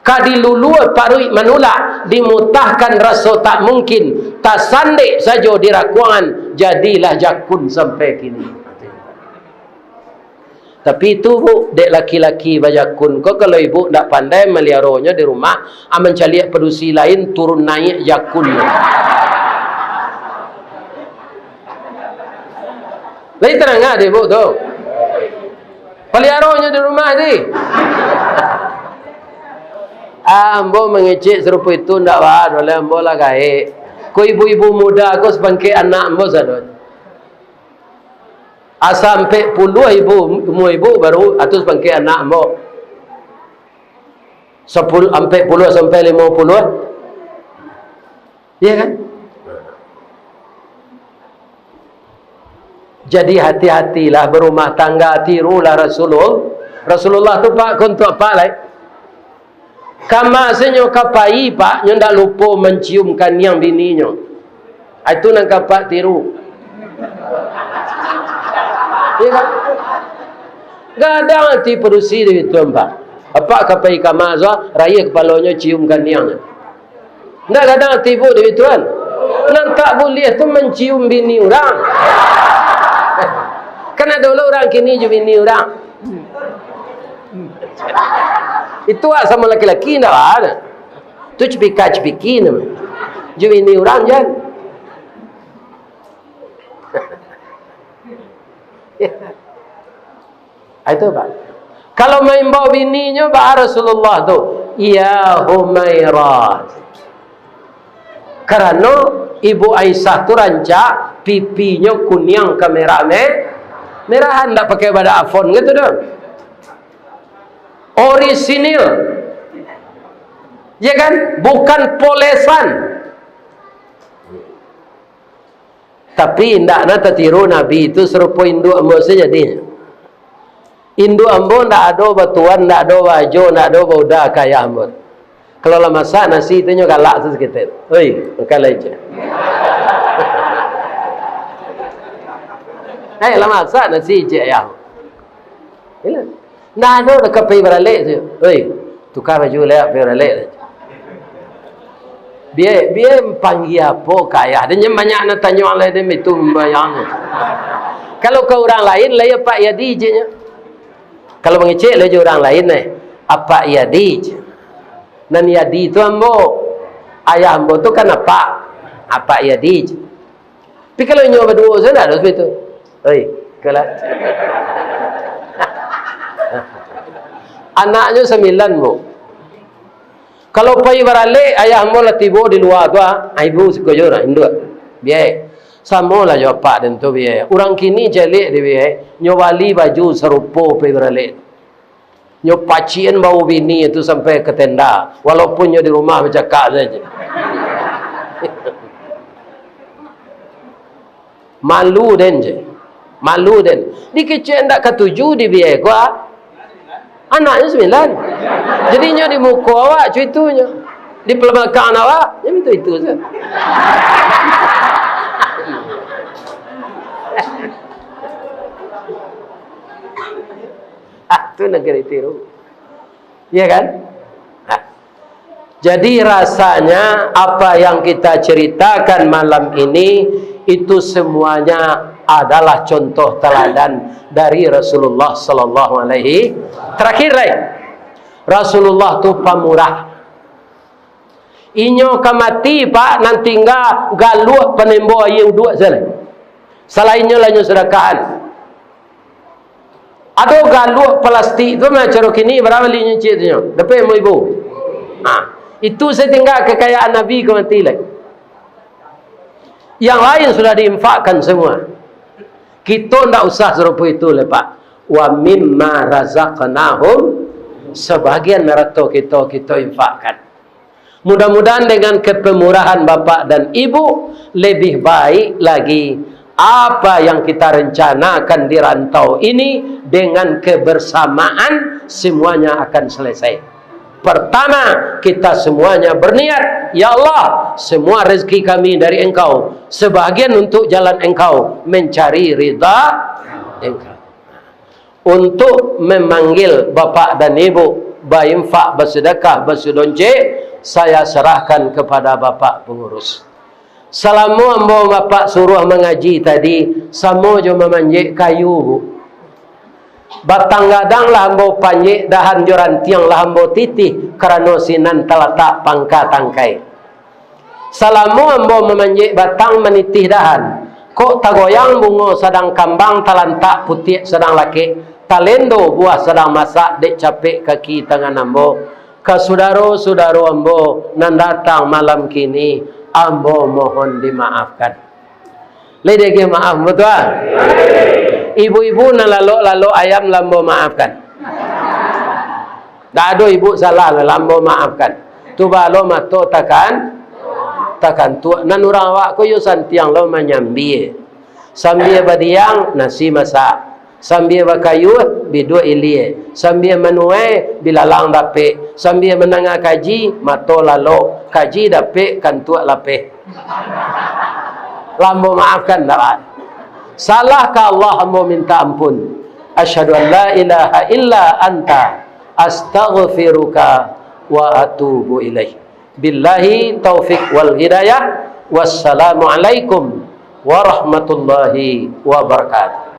Ka dilulua paruik manulak, dimutahkan raso tak mungkin, tasandek sajo di rakuangan, jadilah jakun sampai kini. Tapi itu, Bu, dek laki-laki bajakun ko, kalau ibu ndak pandai maliaronyo di rumah, ah, mancaliak padusi lain, turun naiak jakunnyo. Lai tarangah dek ibu tu. Paliaronyo di rumah ti. Ah, ambo mangecek sarupo itu ndak, Pak, oleh ambo lah gaek. Ko ibu-ibu muda ko sapangkek anak ambo sado. Asa ampek puluah ibu, umua ibu baru atus pangkek anak ambo. Sapuluah, ampek puluah sampai limo puluah. Iya kan? Jadi hati-hatilah berumah tangga, tirulah Rasulul-, Rasulullah tu, Pak, ko untuak apa lai? Kama se nyo ka pai, Pak, nyo ndak lupo mancium kaniang bininyo. Ah, itu nan ka Apak tiru. Iya kan? Gadang ati padusi dek itu, Pak. Apak ka pai kama, rayia kapalonyo, cium kaniangnyo. Ndak gadang ati ibu dek itu kan? Nan tak buliah tu mancium bini urang. Kan ado lo urang kini jo bini urang. Itu wak samo laki-laki ndak baa. Tu cipika-cipiki namo. Jo bini urang jan. Ah, itu, Pak. Kalau maimbau bininyo, baa Rasulullah tu, "Ya Humairah." Karano Ibu Aisyah tu rancak, pipinyo kuniang kamerah-me-, merahan, ndak pakai badak Avon gitu doh. Orisinil. Ya kan? Bukan polesan. Tapi indak nah tatiru Nabi tu sarupo induak ambo sajo jadi. Induak ambo ndak ado batuan, ndak ado baajo, ndak ado bauda ka ayah ambo. Kalau lah masak nasi tu nyo galak tu saketek. Oi, makan lai, cek. Eh, lah masak nasi, cek ayah. Iyo. Ndak ado dah ka pai baralek tu. Oi, tuka baju lai, pai baralek. Bia, bia panggia apo ka ayah? Den banyak nan tanyo lai, den itu sumbayang. Kalau ka urang lain, lai apak yadi je nyo. Kalau mangecek lai jo urang lain, eh, apak yadi je. Nan yadi tu ambo. Ayah ambo tu kan apak. Apak yadi je. Tapi kalau inyo baduo sajo, ndak ado seperti tu. Oi, kalah. Anaknyo sambilan, Bu. Kalau pai baralek, ayah ambo lah tibo di lua tu, ah, ibu siko jo lah, induak. Biai. Samo lah jo apak den tu, biai. Urang kini caliak dek biai. Nyo bali baju sarupo pai baralek. Nyo pacikan bau bini tu sampai ka tenda, walaupun nyo di rumah bacakak sajo. Malu den je. Malu den. Dikecek ndak katuju di biai ko, ah. Anaknyo sambilan. Jadi nyo di muko awak cuitunyo. Di balakang awak, nyo itu-itu sajo. Ah, tu nan ka ditiru. Iya kan? Nah. Jadi rasanya apa yang kita ceritakan malam ini itu semuanya adalah contoh teladan dari Rasulullah sallallahu alaihi. Terakhir lai, Rasulullah tu pamurah. Inyo ka mati, Pak, nan tingga galuak panembo aia uduak sajo. Salainnyo lah inyo sadakahan. Ado galuak plastik tu mah caro kini, bara bali nyo ciek tu nyo? Dapek limo ribu. Ha, itu satingga kekayaan Nabi ka mati lai. Yang lain sudah diinfakkan semua. Kito ndak usah sarupo itu lai, Pak. Wa mimma razaqnahum, sabagian harato kito, kito infakkan. Mudah-mudahan dengan kepemurahan bapak dan ibu, lebih baik lagi apa yang kita rencanakan di rantau ini dengan kebersamaan semuanya akan selesai. Pertama, kita semuanya berniat, "Ya Allah, semua rezeki kami dari Engkau, sebahagian untuk jalan Engkau, mencari ridha Engkau." Untuk memanggil bapak dan ibu, bainfak, basedekah, basedoncek, saya serahkan kepada bapak pengurus. Salamo ambo bapak suruah mangaji tadi, samo jo mamanjek kayu, Bu. Batang gadang lah ambo panjek, dahan jo rantiang lah ambo titih, karano sinan talatak pangka tangkai. Salamo ambo mamanjek batang, manitih dahan, kok tagoyang bungo sadang kambang, talantak putiak sadang lakek, talendo buah sadang masak, dek capek kaki tangan ambo. Ka sudaro-sudaro ambo nan datang malam kini, ambo mohon dimaafkan. Lai diagiah maaf, batua? Ibu-ibu nan lalok-lalok ayam lah ambo maafkan. Ndak ado ibu salah lah, lah ambo maafkan. Tu baa lo mato takan, takantuak. Nan urang awak ko iyo santiang lo manyambia. Sambia badiang, nasi masak. Sambia bakayuah, biduak ilia. Sambia manuai, bilalang dapek. Sambia mandanga kaji, mato lalok. Kaji dapek, kantuak lapeh. Lah ambo maafkan, dak, Pak? Salah ka Allah, ambo minta ampun. Asyhadu an la ilaha illa anta, astaghfiruka wa atubu ilaik. Billahi taufik wal hidayah. Wassalamualaikum warahmatullahi wabarakatuh.